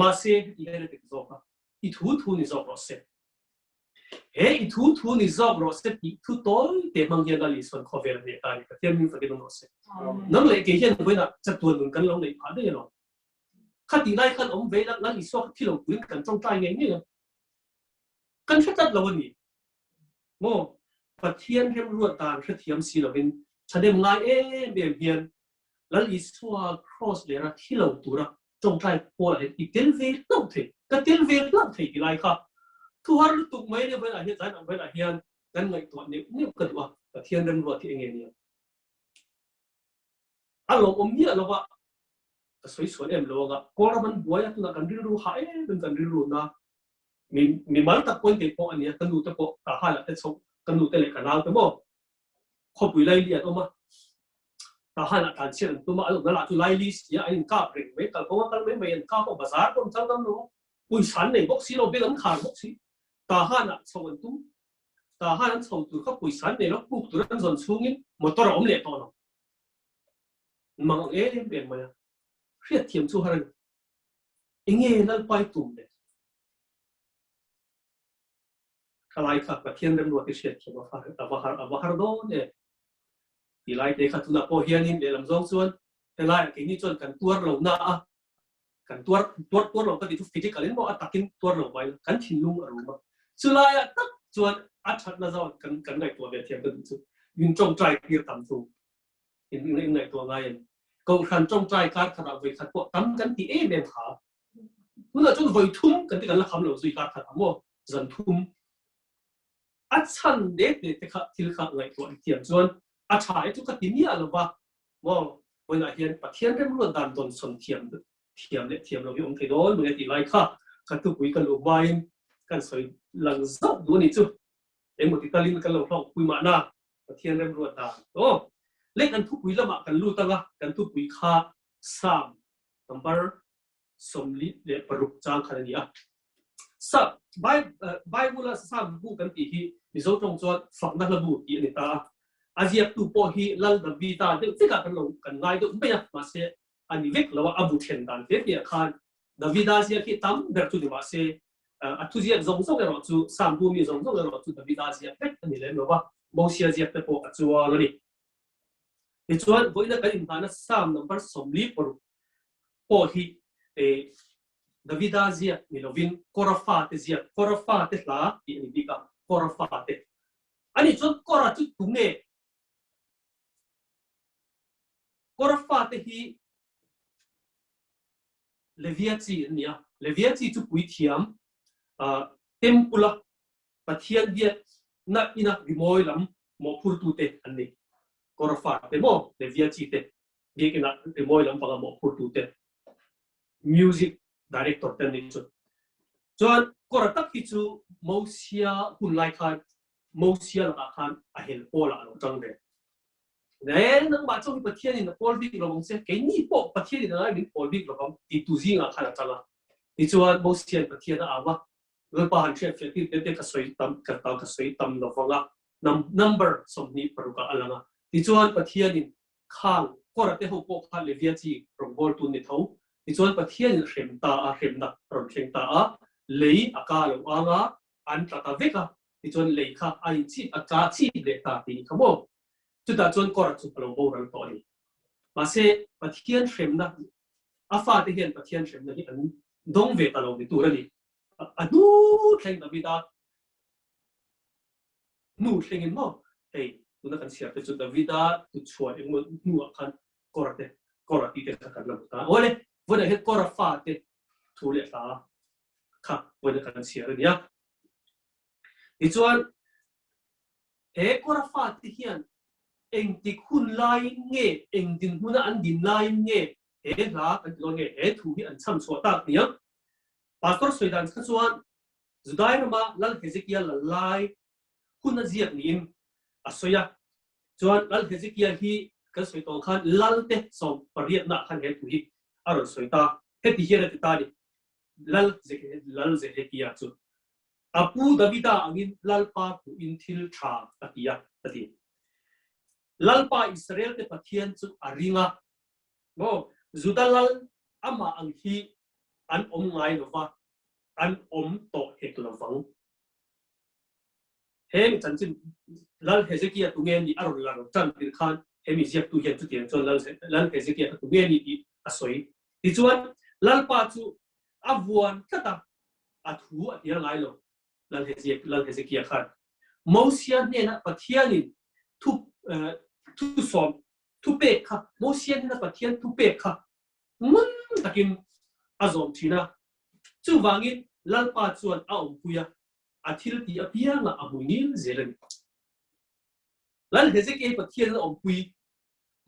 Mahse heti hian a dik zawk a, i thu thu ni zawk rawh se. He i thu thu ni zawk rawh se tih thu tawi te hmang hian Lal Isuan khawvel a hneh ta a ni. Pathian min fakin awm rawh se. Nang leh kei hian vawiinah chatuan nun kan lo neih phah daih alawm. Khatih lai khan awm ve ila Lal Isua kha thi lo turin kan tawngtai ngei ngei ang. Kan hre tlat lo a ni maw? Pathian remruat dan hrethiam si lovin thahnem ngai em em hian Lal Isua Kraws lera thi lo tura tawngtai pawlah hian i tel ve hlauh thei, ka tel ve hlauh thei ti lai kha thu har lutuk mai nia vawiinah hian zan ang vawiinah hian kan ngaihtuah neuh neuh ka duh a, Pathian remruat hi enge nia? A lawmawm miah lo a, ka sawi sual em lo anga Kawlram an buai a tunah kan rilru hah em em kan rilru na mi mi mal tak pawhin kei pawh a nia ka nu te pawh ka hal ah te chho ka nu te leh ka nau te maw khawpui laili an awm a ka hal ah tlan chhiat an tum a an awmna lah chu laili si a an in kap reng mai kalkawng a kal mai mai an kap a bazar pawh an kal ngam lo a pawisa an nei bawk si lo beng an khar bawk si ka hal ah chho an tum ka hal an chho tur kha pawisa an nei lo puk tur an zawn chhungin motor a awm leh tawh lo mang em em mai a hriatthiam chu har a ni. Enge Lalpai tum le? Khalai kha Pathian remruat i hriatthiam a va har a va har dawn e. Ti lai te kha tunah pawh hianin lehlam zawng chuan helaiah keini chuan kan tuar lo na a, kan tuar tuar tuar lo ka ti chu physical in maw a takin tuar lo mai kan thinlung a rum a. Chulaiah tak chuan a thatna zawn kan kan ngaihtuah ve thiam ka duh chu min tawngtai tir tam thung. In in ngaihtuah ngai em? Kohhran tawngtai kar khatah vawi khat pawh tam kan ti em em kha. Tunah chuan vawi thum kan ti kan la kham lo zui kar khat ang maw? Zan thum. A chhan det det te kha thil kha ngaihtuah i thiam chuan a tha e chu ka ti miah lo va maw? Vawiinah hian Pathian remruat dan dawn sawn thiam thiam leh thiam lo hi awm thei dawn mai a tih lai kha ka thupui ka luh hmain kan sawi lang zauh duh a nih chu. Engemaw ti talin kan lo hlawkpui mahna Pathian remruat dan aw. Le kan thupui lamah kan lut anga kan thupui kha Psalm number 46 chang khan a ni a. Sa Bible a Psalm bu kan tih hi Mizo tawng chuan fakna hla bu tih a ni ta a. A ziaktu pawh hi Lal Davida deuh vekah kan lo kan ngai deuh mai a, mahse a ni vek lo a, a bu then dan hle hle ah khan Davida ziak hi tam ber chu ni mahse a thuziak zawng zawng erawh chu Psalm bu mi zawng zawng erawh chu Davida ziak vek a ni lem lo va, Mosia ziak te pawh a chuang a ni. Tichuan vawiina kan inhmahna Psalm number 46 pawh hi Davida ziak ni lovin Kora fate ziak, Kora fate hla tih a ni bik a, Kora fate. Ani chuan Kora chu tunge? Kora fate hi Levia chi an ni a, Levia chi chu puithiam Tempula Pathian biakna ina rimawi lam mawhphurtute an ni. Kora fate maw Levia chi te biakina rimawi lam panga mawhphurtute music director te an ni chu. Chuan Kora tak hi chu Mosia hun lai khan Mosia lakah khan a hel pawlah a lo tang ve. Ne nangmah chu hi Pathianin a pawl bik lo ang che, keini pawh Pathianin a ngai min pawl bik lo ang ti tu zingah khan a tang a. Tichuan Mosia'n Pathian a au a, Lalpa han hriat fiah tir te te ka sawi tam ka ta ka sawi tam lo vang a, number 26 ah a lang a. Tichuan Pathianin khang Kora te ho pawh kha Levia chi rawngbawltu ni tho. Tichuan Pathianin hrem ta a, hremna a rawn thleng ta a, lei a ka lo ang a, an tla ta vek a, tichuan lei kha a inchip a tla chip leh ta tih kha maw? Chutah chuan Kora chu a lo boral tawh a ni. Mahse, Pathian hremna, a fate hian Pathian hremna hi an dawng ve ta lo ni tur a ni. A hnu thleng Davida hnu thlengin maw? Hei, tuna kan chhiar te chu Davida tuchhuah engemaw hnuah khan Kora te, Kora tih te kha kan la hmu ta. Awle, vawiinah hian Kora fate thu leh hla kha vawiinah kan chhiar a nia. Tichuan, he Kora fate hian engtik hun laiin nge, eng dinhmuna an din laiin nge he hla kan ti dawn nge, he thu hi an chham chhuah tak niang? Pastor sawi dan kha chuan Judai rama Lal Hezekia lal lai hun a ziak niin a sawi a. Chuan Lal Hezekia hi kan sawi tawh ang khan Lal te 18 nah khan he thu hi a rawn sawi ta. Heti hian a ti ta a ni, Lal Lal Zehekia chu. A pu Davida angin Lalpa hmuhin thil tha a ti a, a ti. Lalpa Israel te Pathian chu a ring a, maw Juda lal amah ang hi an awm ngai lo va, an awm tawh hek lo vang. Heng chanchin Lal Hezekia tunge nih a rawn lar tan tir khan he mi ziaktu hian chutiang chuan Lal Hezekia kha tunge nih tih a sawi. Tichuan Lalpa chu a vuan tlat a, a thu a hnial ngai lo. Lal Lal Hezekia khan Mosia hnenah Pathianin thu thu sawm thu pek kha Mosia hnena Pathian thu pek kha ngun takin a zawm thin a. Chuvangin Lalpa chuan a awmpui a, a thil tih apiangah a hmu ngil zel a ni. Lal Hezekia hi Pathian a awmpui,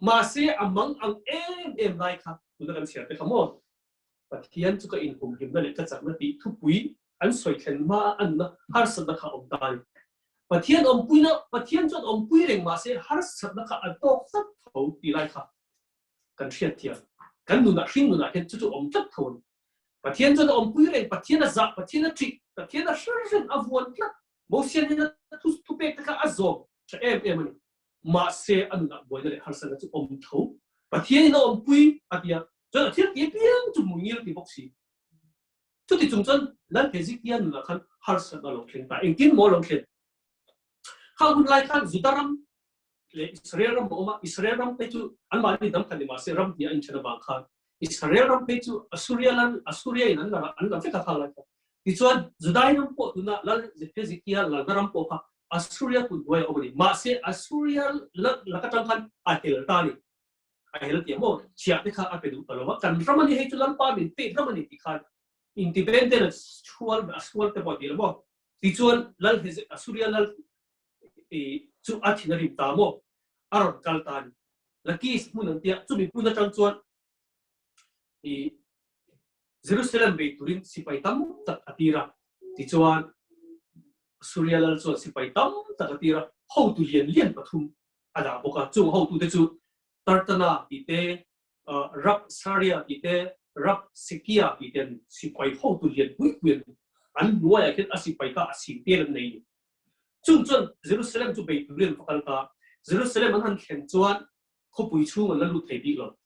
mahse a mang ang em em lai kha tuna kan chhiar te kha maw? Pathian chu ka inhumhimna leh ka chakna tih thupui an sawi thlen hma a anna harsatna kha a awm ta a ni. Pathian awmpuina, Pathian chuan awmpui reng mahse harsatna kha a tawk tlat tho tih lai kha kan hriat thiam. Kan nunah, hring nunah hian chu chu awm tlat tho a ni. Pathian chuan a awmpui reng, Pathian a zah, Pathian a ṭih, Pathian a hre reng, a vuan tlat. Mosia hnena thu thupek te kha a zawm ṭha em em a ni. Mahse, a nunah buaina leh harsatna chu awm tho. Pathianin a awmpui a ti a, chuan a thil ti apiang chu hmu ngil ti bawk si. Chuti chung chuan Lal Hezekia nunah khan harsatna a lo thleng ta. Engtin maw a lo thlen? Kha hun lai khan Juda ram leh Israel ram a awm a, Israel ram phei chu anmahni hnam khat ni mahse ram hnih a inthen avang khan Israel ram phei chu Assuria lal Assuria in an la an la vek a kha lai kha. Tichuan Judai ram pawh tuna lal Hezekia lalna ram pawh kha Assuria kut hnuai a awm a ni. Mahse Assuria lak atang khan a hel ta a ni. A hel tih maw chhiah te kha a pe duh ta lo va, kan ram a ni hei chu Lalpa min pek ram a ni tih khan independent a chhual a sual te pawh a ti lo maw. Tichuan lal Heze Assuria lal chu a thin a rim ta maw? A rawn kal ta a ni. Lakis hmun an tia, chumi hmun atang chuan i Jerusalem bei turin sipai tam tak a tir a. Tichuan Suria lal chuan sipai tam tak a tir a, hotu lian lian pathum a dah bawk a. Chung hotute chu Tartana tih te, Rab Saria tih te, Rab Sekia tih te an ni. Sipai hotu lian pui pui an ni. An hnuaiah khian a sipai kha a sin tel an nei a ni. Chung chuan Jerusalem chu bei turin an va kal ta. Jerusalem an han thlen chuan khawpui chhung an la lut thei bik lo.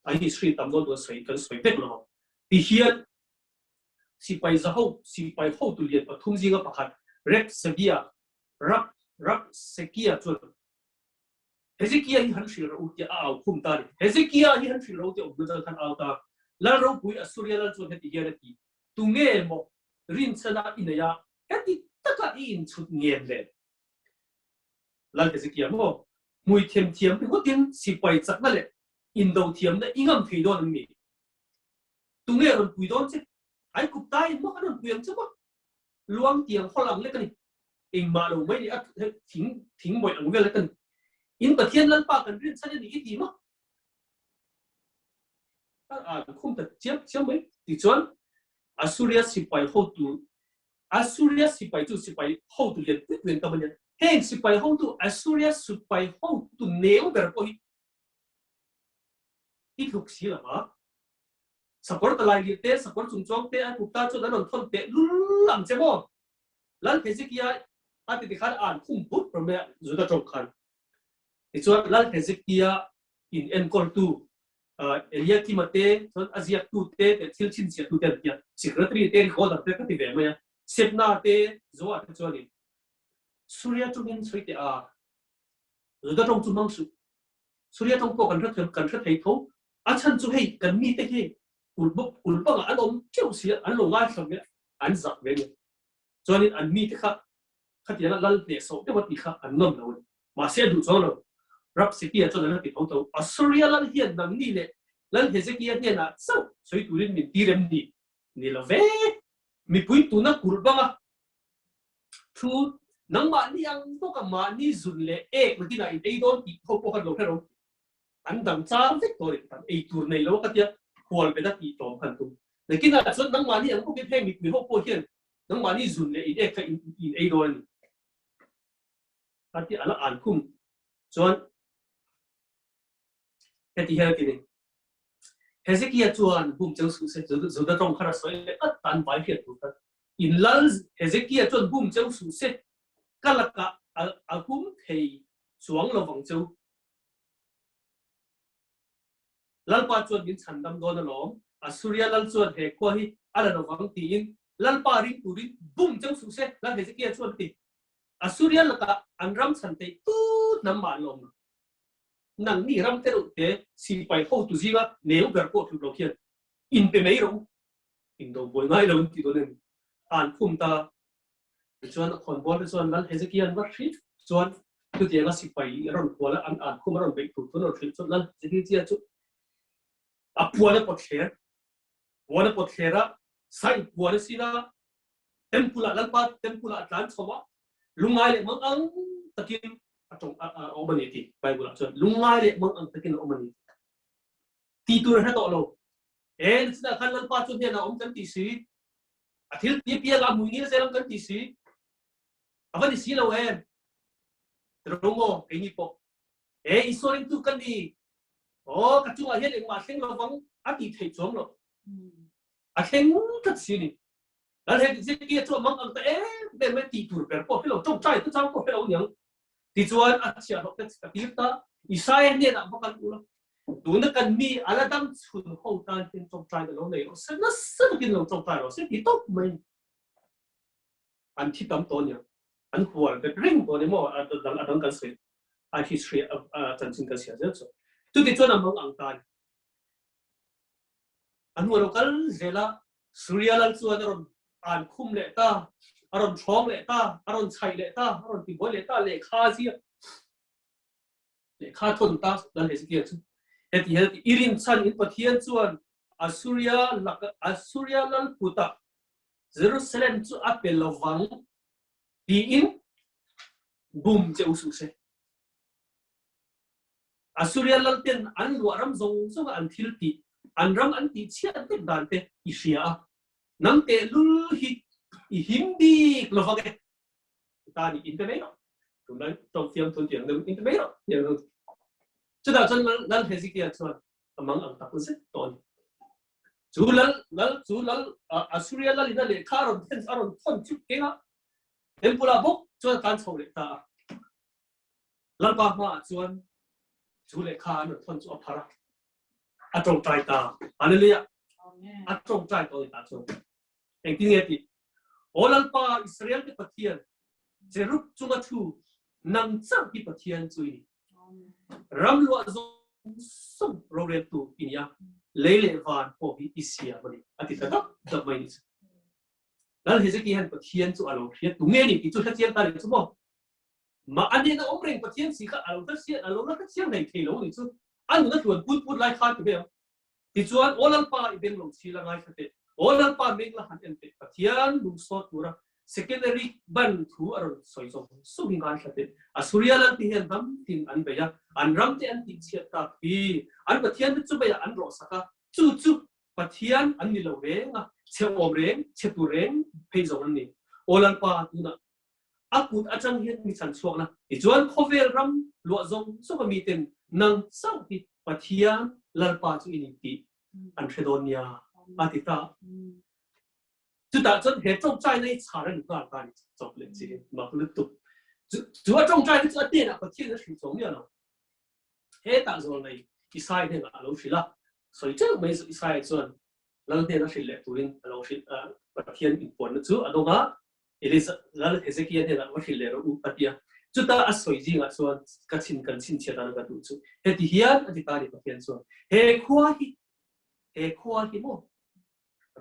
A history tam dawn tuan sawi kan sawi vek lo ang. Tihian sipai zaho sipai hotu lian pathum zinga pakhat Reb Segia Rab Rab Sekia chuan Hezekia hi han hrilh rawh u tiah a au khum ta a ni. Hezekia hi han hrilh rawh u tiah awm hnu chuan khan au ta. Lal ropui Assuria lal chuan heti hian a ti, Tunge maw rinchhana i nei a, Heti taka i inchhut ngen le? Lal Hezekia maw, hmui themthiam ringawtin sipai chakna leh indo thiamna i ngam thei dawn an ni. Tunge rawn pui dawn che? Aigupta in maw an rawn pui ang che maw? Luang tiang hawl ang lek a ni. Engmah lo mai ni a thing thing mawih ang vel lek a ni. In Pathian Lalpa kan rinchhan a ni i ti maw? A khum ta chiam chiam mai. Tichuan Assuria sipai hotu Assuria sipai chu sipai hotu lian pui pui an tam a nia. Heng sipai hotu Assuria sipai hotu neu ber pawh hi i tluk si lo va. Sakawr talai lirh te, sakawr chungchuang te, Aigupta chuan an rawn thawn teh lul ang che maw? Lal Hezekia a ti tikhan a an khum but ber mai a, Juda tawng khan. Tichuan Lal Hezekia in enkawltu Eliakima te chuan a ziaktu te leh thil chhinchhiahtu te an ti a, secretary te recorder te ka ti ve mai a, Sebna te Joa te chuanin Suria tawngin sawi teh a, Juda tawng chu hmang suh, Suria tawng pawh kan hre kan hre thei tho, a chhan chu hei kan mite hi kulh bangah an awm teuh si a, an lo ngaithla ve a, an zak ve a ni. Chuanin an mite kha Khatianga lal hnehsawh deuh a tih kha an nawm lo a ni. Mahse a duh chuang lo. Rabsakea chuan a la ti tho tho. Assuria lal hian nangni leh Lal Hezekia hnenah chauh sawi turin min ti rem ni? Ni lo ve. Mipui tuna kulh banga thu nangmahni ang bawka mahni zun leh ek nakinah in ei dawn tih ho pawh khan lo hre ro. An dang char vek tawh a ni. Kan ei tur nei lo a ka tia hual bet a tih tlawm khan tum. Nakinah chuan nangmahni ang bawkin heng mipui ho pawh hian Nangmahni zun leh in ek kha in ei dawn a ni. A ti a la an khum chuan heti hian a ti ni. Hezekia chuan bum cheu suh se Juda tawng khan a sawi leh tlat tan vai hriat tur khan. In lal Hezekia chuan bum cheu suh se, ka lakah a hum thei chuang lo vang cheu. Lalpa chuan min chhan dam dawn alawm, Assuria lal chuan he khua hi a la lo vang tiin Lalpa ring turin bum cheu suh se, Lal Hezekia chuan a ti. Assuria lakah an ram chhan theih tu hnam mah an la awm lo. Nangni ram te reuh te sipai hotu zinga neu ber pawh tluk lo hian inpe mai rawh u, indo buai ngai lo in tih dawn em? An khum ta. Tichuan a khawnbawl te chuan Lal Hezekia an va hrilh chuan chutianga sipai a rawn kual a, an an khum a rawn beih tur chuan a rawn hrilh chuan Lal Hezekia chu a puan a pawt thler, puan a pawt thler a, sai puan a sin a, Temple ah Lalpa temple ah a tlan chho a, lungngai leh mang ang takin a tawng a awm a ni ti Bible ah chuan lungngai leh mang ang takin a awm a ni ti tur a hre tawh lo. E chutah khan Lalpa chu hnenah awm kan ti si, a thil ti piang a hmui ngil zel ang kan ti si, a va ni si lo em? Tirungo keini pawh e Isua ringtu kan ni, aw ka chungah hian engmah thleng lovang a ti theih chuang lo. A thleng tlat si ni. Lal Hezekia chu a mang ang ta em em mai tih tur ber pawh hre lo, ṭawngṭai te chang pawh hre lo niang. Tichuan a chhiahhlawh te ka tir ta, Isaia hnenah va kal ula, tuna kan mi a la dam chhun ho tan hian ṭawngṭai na lo nei rawh se, nasa takin lo ṭawngṭai rawh se ti tawp mai. An thi tam tawh niang, an hual bet reng tawh ni maw, a dang a dang kan sawi, a history a chanchin kan siam zel chu. Chutichuan a mang ang ta ni. A hnu a lo kal zel a, Suria lal chuan a rawn an khum leh ta, a rawn ṭhawng leh ta, a rawn chhaih leh ta, a rawn tibuai leh ta, lehkha a ziak. Lehkha thawn ta Lal Hezekia chu. Heti hian a ti, I rinchhan in Pathian chuan Assuria laka Assuria lal kutah Jerusalem chu a pe lovang tiin bum che u suh se. Assuria lalten an luah ram zawng zawnga an thil tih, an ram an tih chhiat vek dan te i hria a, nang tehlul hi i him bik lo vang e. Ta ni in pe mai rawh. Tunlai tawng fiam thun tiang deuh in pe mai rawh tiang deuh. Chutah chuan Lal Hezekia chuan a mang ang tak zet tawh a ni. Chu lal lal chu lal Assuria lal in a lehkha a rawn then a rawn thawn chuk keng a, temple ah bawk chuan a tlan chho leh ta a. Lalpa hmaah chuan chu lehkha an rawn thawn chu a phar a, a tawngtai ta. Hallelujah! A tawngtai tawh ni ta chuan. Engtin nge tih? Aw Lalpa, Israel te Pathian, Cherub chunga thu, nang chauh hi Pathian chu i ni. Ram luah zawng zawng roreltu i ni a, lei leh van pawh hi i siam a ni, a ti ta dap dap mai ni chu. Lal Hezekia hian Pathian chu a lo hria tu nge ni tih chu hrechiang ta ni chu maw? Mah a nena awm reng Pathian si kha a lo hrechiang a lo la hrechiang hlei thei lo ni chu a nun a tluan put put lai khan ti mai ang. Tichuan, Aw Lalpa i beng lo chhil a ngaithla teh, Aw Lalpa meng la han en teh, Pathian lungsawt tura secondary ban thu a rawn sawi zawng zawng hi ngaithla teh. Assuria lal te hian hnam tin an bei a, an ram te an tihchhiat tak hi an Pathian te chu beiah an rawhsak a, chu chu Pathian an ni lo reng a, chhe awm reng, chhe tur reng phei zawng an ni. Aw Lalpa, tunah a kut atang hian mi chhan chhuak la, tichuan khawvel ram luah zawng zawng a miten nang chauh hi Pathian Lalpa chu i ni tih an hre dawn nia, a ti ta. Chutah chuan he tawngtaina hi chhar a ni nghal ta a ni, chawp leh chi mak lutuk. Chu a tawngtaina chu a hnenah Pathian a hrilh chawm miah lo. Hetah zawl nei Isai hnenah a lo hrilh a, sawi teuh mai Isaiah chuan Lal hnena hrilh leh turin a lo hrilh a, Pathian inpuanna chu a dawng a, Elisa Lal Hezekia hnenah va hrilh leh rawh u a ti a. Chuta a sawi zingah chuan ka chhin kan chhinchhiat dan ka duh chu heti hian a ti ta a ni Pathian chuan he khua hi he khua hi maw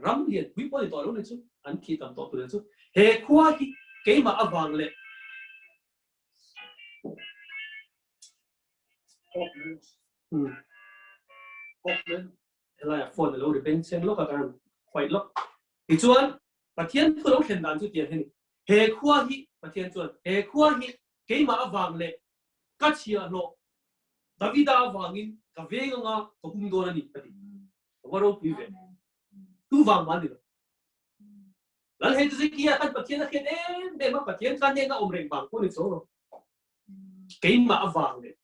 ram lian pui pawh ni tawh lo ni chu an thih tam tawh tur chu he khua hi keimah avang leh Helai ah phone a lo ri beng cheng lawk a kan khuaih lawk. Tichuan Pathian thu lo thlen dan chu tiang hi ni. He khua hi Pathian chuan he khua hi keimah avang leh ka chhiahhlawh Davida avangin ka veng anga ka hum dawn a ni a ti. Ka va ropui ve. Tu vang mah ni lo. Lal Hezekia khan Pathian a hriat em em a, Pathian kha hnena awm reng vang pawh ni chuang lo. Keimah avang leh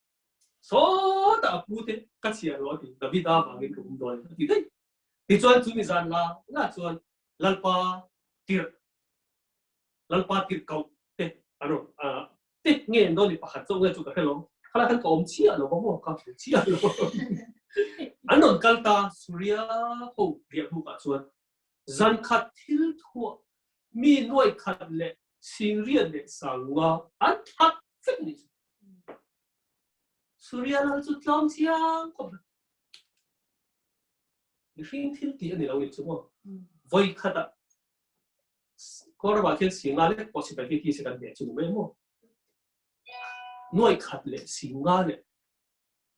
Sawtah a pu te ka chhiar lo a ti, Davida vangin ka um dawn a ti daih. Tichuan chumi zan la la chuan Lalpa tirh. Lalpa tirhkoh te an rawn te nge an dawn ni pakhat zawk nge chu ka hre lo. Khalai khan ka awm chiah lo va maw ka hmu chiah lo. An rawn kal ta Suria ho riah bukah chuan zan khat thil thuah mi nuai khat leh singriat leh sangnga an that vek ni chu. Suria lal chu tlawm chiang khawp mai. Mihring thil tih a ni lo ni chu maw. Vawi khatah Kawrama khian singa lek pawh sipai hi tise kan hneh chu ni mai maw? Nuai khat leh singa leh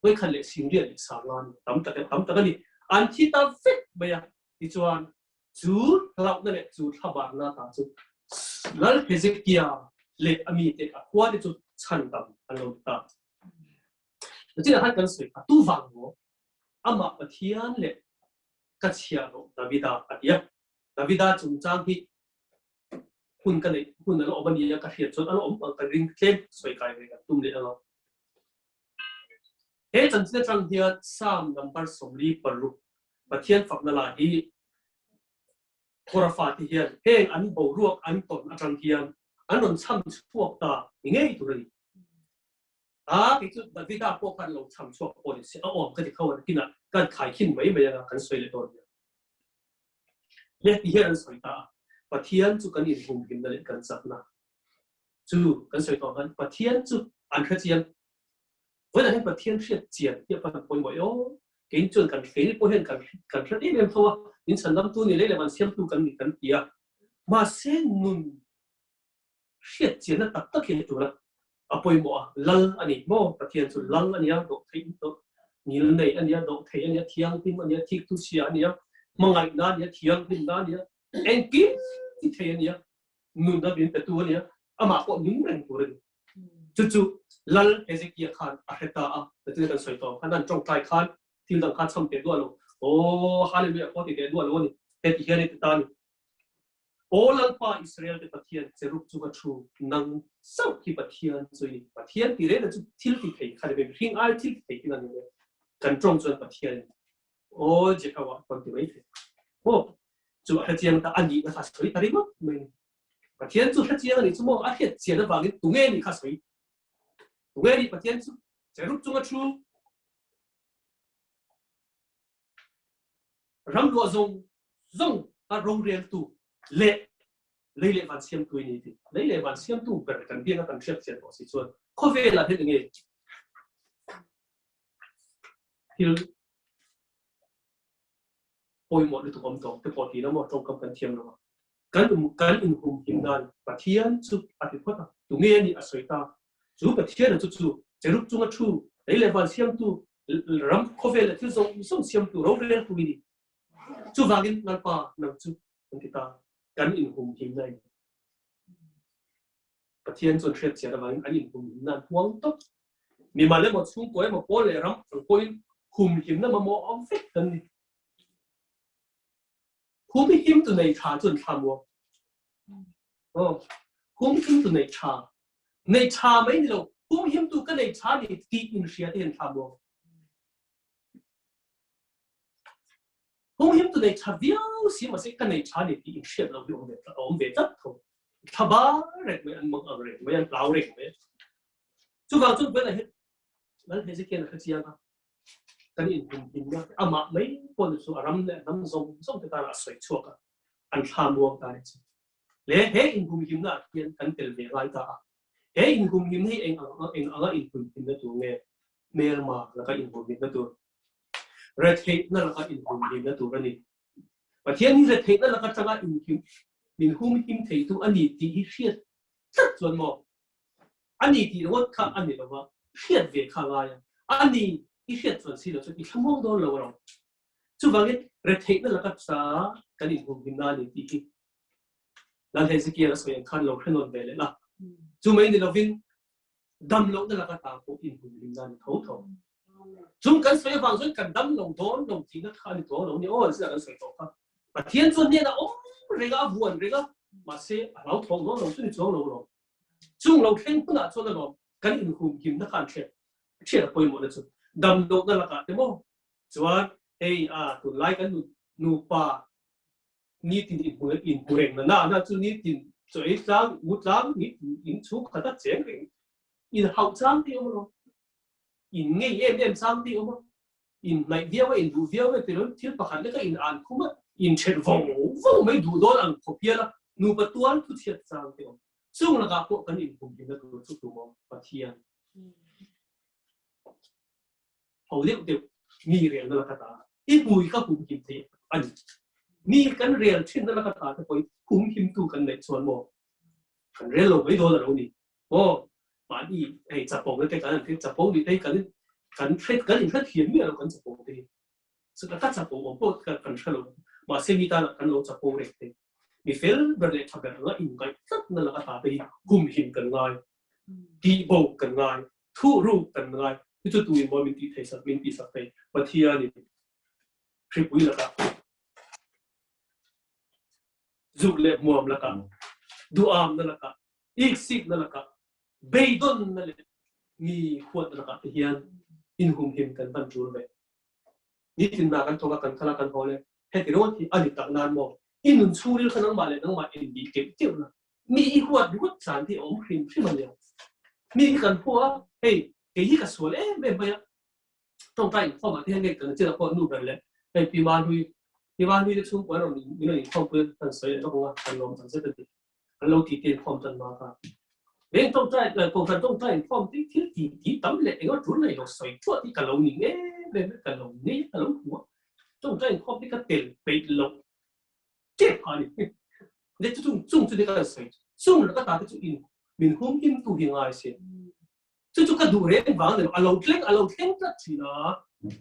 nuai khat leh singriat leh sanga ni tam tak tam tak a ni. An thi ta vek mai a. Tichuan chu hlauhna leh chu thlabarna ta chu Lal Hezekia leh a mite a khua te chu chhandam an lo ni ta. Chutah khan kan sawi a tu vang maw? Amah Pathian leh ka chhiahhlawh Davida a ti a. Davida chungchang hi hun ka neih hun a la awm a nia ka hriat chuan a la awm ang ka ring tlem sawi kai ve kan tum leh anga. He chanchin atang hian Psalm number 46 Pathian fakna la hi Kora fate hian heng an boruak an tawn atang hian an rawn chham chhuak ta ni ngei tur a ni. A kei chu Davida pawh khan lo chham chhuak pawh ni se a awm ka ti kho a kinah kan khaikhin mai mai anga kan sawi leh dawn nia. Le ti hian an sawi ta a, Pathian chu kan inhumhimna leh kan chakna chu kan sawi tawh khan Pathian chu an hre chiang. Vawiinah hian Pathian hriat chian hi a pan pawimawh i aw. Keini chuan kan keini pawh hian kan kan hre em em tho a, min chhandamtu ni leh leh van siamtu kan ni kan ti a. Mahse nun hriat chianna tak tak hi a tul a, a pawimawh a, lal a ni maw? Pathian chu lal a nia, dawh theih dawh ngil nei a nia, dawh thei a nia, thianghlim a nia, thiktu chhia a nia, hmangaihna a nia, thianghlimna a nia, engkim ti thei a nia, nunna min petu a nia, amah pawh nung reng tur a ni. Chu chu Lal Hezekia khan a hre ta a, Pathian kan sawi tawh khan an tawngtai khan thil dang kha chham teh duah lo, aw hallelujah pawh ti teh duah lo a ni, heti hian i ti ta a ni. Aw Lalpa Israel te Pathian, cherub chunga thu, nang chauh hi Pathian chu i ni. Pathian ti reng chu thil ti thei kha ni mai, mihring ai thil ti thei thil a ni mai. Kan tawng chuan Pathian Aw Jehovah kan ti mai thei. Maw? Chu a hrechiang ta a nihna kha sawi ta ringawt mai ni. Pathian chu hrechiang a nih chu maw? A hriat chian avangin tunge nih kha sawi? Tunge nih Pathian chu? Cherub chunga thu, Ram luah zawng zawng a roreltu leh lei leh van siamtu i ni tih lei leh van siamtu ber kan biak a kan hriat chian tawh si chuan khawvelah hian enge thil pawimawh lutuk awm tawh te pawh ti lo maw tawngkam kan thiam lo a kan um kan inhumhim nan Pathian chu a ti phawt a tunge a nih a sawi ta chu Pathian chu chu cherub chunga thu lei leh van siamtu ram khawvel leh thil zawng zawng siamtu roreltu i ni. Chuvangin Lalpa nang chu kan ti ta, kan inhumhim na in. Pathian chuan hriat chian avangin an inhumhim na an huang tawp. Mimal emaw chhungkua emaw pawl leh ram ang pawhin humhimna mamawh a vek kan ni. Humhim tu nei tha chuan thla muang. Oh, humhim tu nei tha. Nei tha mai ni lo, humhim tu ka nei tha ni tih in hria te hian thla muang. Humhim tu nei tha viau si mahse ka nei tha ni tih in hriat lo hi awm ve awm ve tlat tho. Thla ba reng mai an mang ang reng mai an hlau reng mai. Chuvang chuan buaina hi Lal Hezekiah a hre chiang a, kan inhumhimna amah mai pawh ni chu a ram leh hnam zawng zawng te tana a sawi chhuak a, an thla muang ta ni chu. Le he inhumhimna ah hian kan tel ve ngai ta a, he inhumhimna hi eng ang eng anga inhumhimna tur nge? Hmelma laka inhumhimna tur, retheihna laka inhumhimna tur a ni. Pathian hi retheihna laka tanga inhim min humhim theitu a ni tih hi hriat tlat chuan maw? A ni tih ringawt kha a ni lova, hriat ve kha a ngai a. A ni i hriat chuan si lo chuan i thlamuang dawn lo a lo. Chuvangin retheihna laka ta kan inhumhimna a ni tih hi Lal Hezekiel a sawi ang khan lo hre nawn ve leh la. Chu mai ni lovin dam lohna laka ta pawh inhumhimna a ni tho tho. Chung kan sawi avang chuan kan dam lo dawn lo tihna kha a ni tawh lo ni aw, zira kan sawi tawh kha. Pathian chuan hnenah awm reng a, a vuan reng a, mahse a hlauthawng dawn lo chu ni chuang lo alawm. Chung lo thleng hunah chuan alawm kan inhumhimna kha an hriat hriat a pawimawhna chu. Dam lohna lakah te maw chuan hei a tunlai kan nupa nitin inhmu reng na na chu nitin. Chaw ei tlang, mu tlang, ni in chhung khat a cheng reng. In hauh chang te awm alawm. In ngei em em chang te awm a. In hnaih viau a, in duh viau a, ti lo thil pakhat leka in an khum a, in then vawng vawng mai duh dawn ang khawp hial a, nupa tual thu chhiat chang te awm. Chung lakah pawh kan inhumhimna tur chu tumawm Pathian. Ho deuh deuh mi relna laka ta i hmui kha humhim thei a ni. Mi kan rel thinna laka ta te pawhin humhimtu kan neih chuan maw kan rel lo mai dawn a lo ni. Maw mahni hei chapona te kan han thil chapo nih te hi kan kan hre kan inhre thiam miah lo kan chapo te hi. Chuta ka chapo awm pawh kan hre lo. Mahse mi tana kan lo chapo reng te mi fel ber leh tha ber anga inngaih tlatna laka ta te hi humhim kan ngai, tihbo kan ngai. Thuh ruk kan ngai. Hi chu tuin maw min tih thei sak, min tih sak thei. Pathianin hripui lakah, zuk leh hmuam lakah, duamna lakah, iksikna lakah, beidawnna leh mi huatna lakah te hian inhumhim kan hman tul ve. Nitin ah kan thawk a, kan kal a, kan haw le. Heti ringawt hi a ni tak nan maw? I nun chhungril kha nangmah leh nangmah inbih keuh keuh na. Mi i huat ringawt chan hi a awm hrim hrim a nia. Mi hi kan hua a, hei kei hi ka sual em em mai a, tawngtai inkhawm ah te hian ngei kan chin ah pawh nu ber leh hei Pi Mahlui, Pi Mahlui te chhungkua an rawn min rawn inkhawm pui a, kan sawi leh lawk ang a, kan lawm tak zet a ni. An lo titi inkhawm tan mak a. Veng tawngtai, kohhran tawngtai inkhawm te thil ti ti tam leh eng emaw tul nei lo sawi thuah hi ka lo ni em em a, ka lo nei a, ka lo hmu a. Tawngtai inkhawm te ka tel peih loh tep a ni. Leh chu chung chung chu ni ka sawi chu. Chung laka ta te chu in min hum him tu hi ngai se. Chu chu ka duh reng vang ni lo, a lo thleng a lo thleng tlat thin a.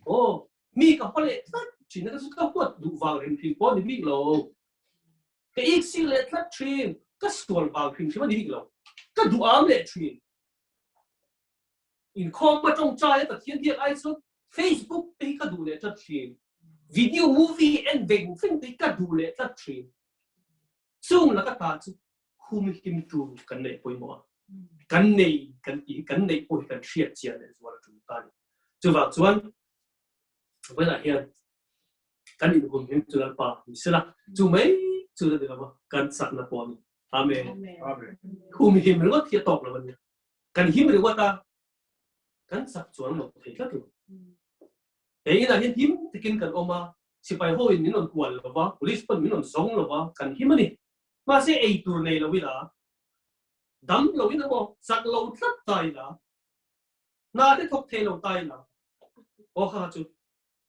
Aw, mi ka hwa leh tlat thin a, ka chu ka huat duh vang reng thin pawh a ni bik lo. Ka ik sik leh tlat thin, ka sual vang hrim hrim a ni bik lo. Ka duh am leh thin. Inkhawm a tawngtai a Pathian biak ai chuan Facebook te hi ka duh leh tlat thin. Video movie en veng veng te hi ka duh leh tlat thin. Chung laka ta chu humhim tu kan neih pawimawh a. Kan nei kan tih hi kan neih pawh hi kan hriat chian leh zual a tul ta a ni. Chuvang chuan vawiinah hian kan inhumhim chu Lalpa ni sela chu mai chu a ni lo va, kan chakna pawh a ni. Amen. Humhim ringawt hi a tawk lo a nia. Kan him ringawt a, kan chak chuan lo thei tlat lo. He inah hian him takin kan awm a, sipai ho in min rawn kual lo va, police pawn min rawn zawng lo va, kan him a ni. Mahse ei tur nei lo ila, dam lo in emaw, chak lo tlat ta ila, hna te thawk thei lo ta ila, aw kha kha chu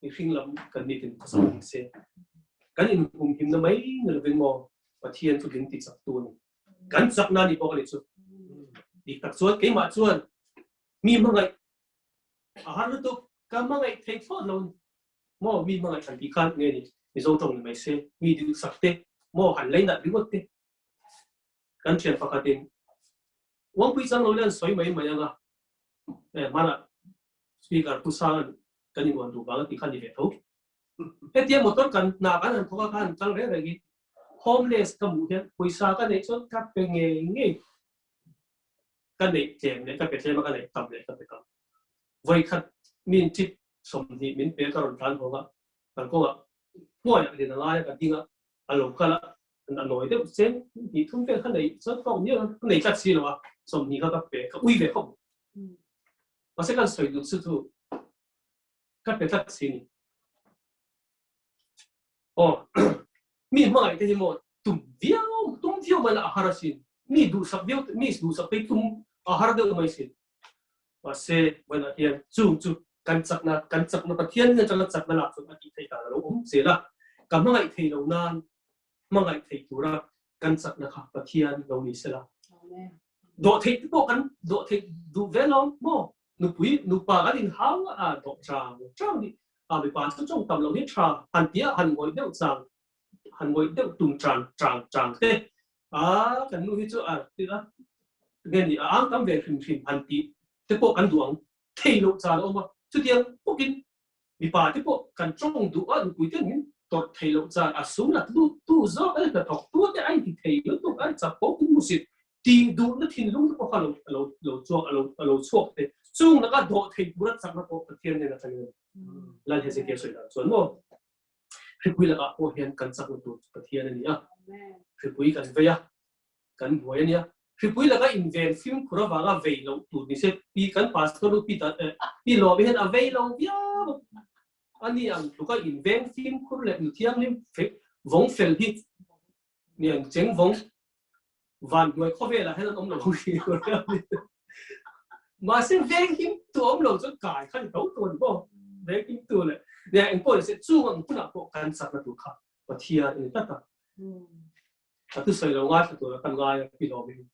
mihring lam kan ni tin khawsak ning se. Kan inhumhimna mai ni lovin maw Pathian chu min ti chaktu a ni. Kan chakna a ni bawk a ni chu. Dik tak chuan keimah chuan mi hmangaih a har lutuk ka hmangaih thei thlawt lo a ni. Maw mi hmangaih han tih khan nge ni Mizo tawng ni mai se mi duhsak te maw han leinat ringawt te kan thian pakhatin Uangpui chang lo hian sawi mai mai anga eh hmanah Speaker Pu Sanga'n kan inhuan duh vang a tih kha ni ve tho. Hetia motor kan hna kan han thawk a kha han kal reng reng hi homeless ka hmuh hian pawisa ka neih chuan ka pe ngei ngei. Ka neih tlem leh ka pe tlem a, ka neih tam leh ka pe tam. Vawikhat min tip 20 min pe ka rawn tlan hawng a, kalkawngah hnuaiah din a ngai a, ka ding a, a lo kal a, a nawi deuh chen hnih thum vel kha nei chuan tawk miau a, ka nei tlat si lo a, 20 kha ka pe, ka ui ve khawp. Mahse kan sawi duh chu chu ka pe tlat si ni. Aw, mi hmangaih te hi maw tum viau, tum viau mai la a har asin. Mi duhsak viau, mi duhsak te hi tum a har deuh mai sin. Mahse, vawiinah hian chung chu kan chakna, kan chakna Pathian hian atanga chakna lak chuan a tih theih dan a lo awm zel a. Ka hmangaih thei lo nan hmangaih thei tura kan chakna kha Pathian lo ni sela. Dawh theih te pawh kan dawh theih duh ve lo maw? Nupui, nupa kan inhau a dawh chang chang hi a mipa chu chawng tam lo hi tha han tia han ngawih deuh chang han ngawih deuh tum chang chang chang te a kan nu hi chu a ti a nge ni a ang tam ve hrim hrim han tih te pawh kan duh ang thei loh chan a awm a chutiang bawkin mipa te pawh kan tawng duh a nupui te min tawrh thei loh chan a sum la tu tu zawk a hnathawk tu te a inti thei lutuk a chak pawh in musit tih duhna thinlung te pawh kha lo lo lo chuak a lo a lo chhuak te chung laka dawh thei tura chakna pawh Pathian nen atangin a ni. Lal Hezekia sawi dan chuan maw hripui lakah pawh hian kan chakna tur chu Pathian a ni a, hripui kan vei a. kan buai a nia. Hripui laka inven fimkhur avanga vei loh tur ni se pi kan pastor nu pi pi Lawmi hian a vei lo viau a. A ni ang tluka inveng fimkhur leh nu thianghlim vawng fel hi niang cheng vawng van hnuai khawvelah hian an awm lo ang tih tur a ni. Mahse veng him tu awm lo chuan kai kha ni tho tho a ni maw? Veng him tu leh nia engpawh ni se chung ang hunah pawh kan chakna tur kha Pathian a ni tlat a. A thusawi lo ngaithla tura kan ngai a pi lawmin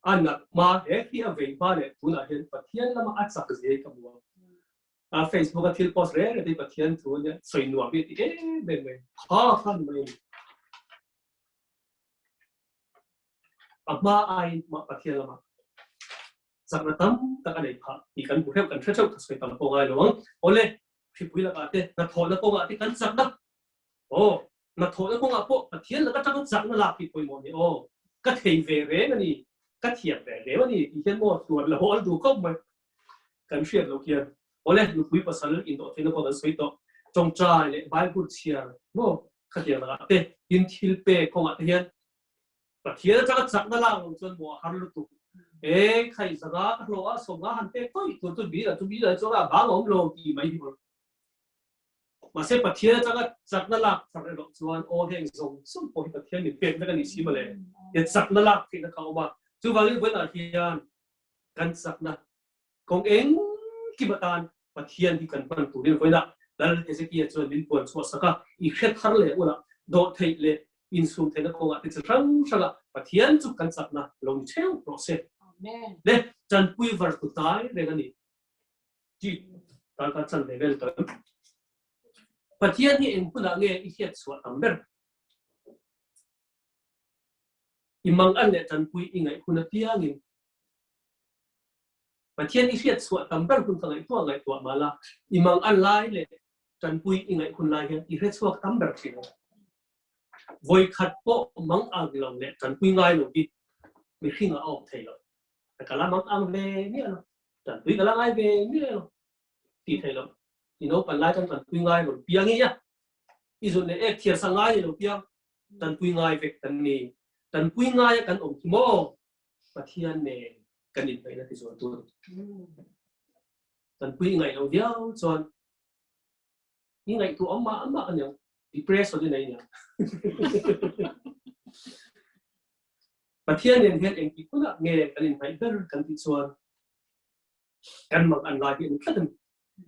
a nat hma he hi a vei hma leh tunah hian Pathian lama a chak zia hi ka hmu a. A Facebook a thil post reng reng te hi Pathian thu ania sawi nuam hi a ti em em mai. Kha kha ni mai a ni. A hma aiin mah Pathian lama chakna tam tak a nei phah tih kan hmu hreuh kan hre theuh ka sawi tam pawh ngai lo ang. Awle, hripui lakah te hnathawhna kawngah te kan chakna Aw, hnathawhna kawngah pawh Pathian laka tanga chakna lak hi pawimawh a ni aw. Ka thei ve reng a ni, ka thiam ve reng a ni tih hian maw hluan lo an duh khawp mai. Kan hriat loh hian awle nupui pasal indawh theihna pawh kan sawi tawh. Tawngtai leh Bible chhiar maw khatiang lakah te tin thil pek kawngah te hian Pathian atanga chakna lak lo chuan maw a har lutuk. E khai zanga ka hlawh a sawmnga han pek tawih tur chu bil a chu bil a chuan a bang a awm lo tih mai hi maw. Mahse Pathian atanga chakna lak thar erawh chuan aw heng zawng zawng pawh hi Pathian min pek vek a nih si mawle. He chakna lak theihna kha a awm a. Chuvangin vawiinah hian kan chakna kawng engkim atan Pathian hi kan hman turin vawiinah Lal Hezekia chuan min puan chhuah sak a, i hre thar leh ula dawhtheih leh insum theihna kawngah te chi hrang hranga Pathian chu kan chakna lo ni theuh rawh se. Le tanpui var tu tlai reng a ni. Chi tan ka chan ve vel tawh em? Pathian hi eng hunah nge i hriat chhuah tam ber? I mang an leh tanpui i ngaih hun apiangin Pathian i hriat chhuah tam ber hun ka ngaihtuah ngaihtuah mah la, i mang an lai leh tanpui i ngaih hun lai hian i hre chhuak tam ber thin ang. Vawi khat pawh mang ang lo leh tanpui ngai lo hi mihring ah a awm thei lo. Ka la mang ang ve miah lo. Tanpui ka la ngai ve miah lo tih theih loh. I naupan lai chuan tanpui ngai lo piang i a. I zun leh ek thiar sa ngai ni lo piang. Tanpui ngai vek kan ni. Tanpui ngai a kan awm khi maw? Pathian nen kan inhnaihna ti zual tur. Tanpui i ngaih lo viau chuan i ngaihtuah awm mah mah aniang. Depression i nei aniang. Pathian nen hian engtik hunah nge kan inhnaih ber kan tih chuan kan mak an lai hi a ni tlat a ni.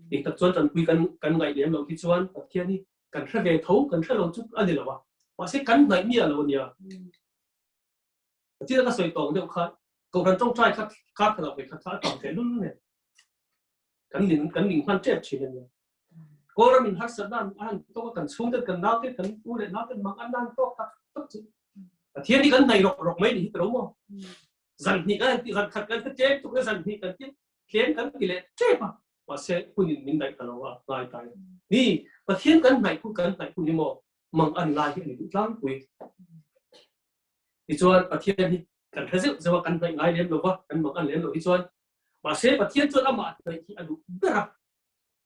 Dik tak chuan tanpui kan kan ngaih lem loh hi chuan Pathian hi kan hre ve tho, kan hre lo chu a ni lo a. Mahse kan hnaih miah lo a nia. Pathian ka sawi tawng deuh kha Kohhran tawngtai kha kar khat ah vawi khat kha a tam teh lul nen kan ning kan ning hman tep thin a nia. Kawlram in harsatna an han tawk a, kan chhungte kan naute kan u leh naute mang an han tawk tak tak chu Pathian hi kan hnaih rawk rawk mai ni hi ka lo maw. Zan hnih kan han ti zan khat kan tlem tuk na zan hnih kan ti tlem kan ti leh tep a mahse hun in min daih ta lo a ngai tai ni Pathian kan hnaih hun kan hnaih hun hi maw mang an lai hi a ni duh tlangpui. Tichuan Pathian hi kan hre zeuh zeuh a kan hnaih ngai lem lo va kan mang an lem lo hi chuan mahse Pathian chuan amah hnaih hi a duh ber a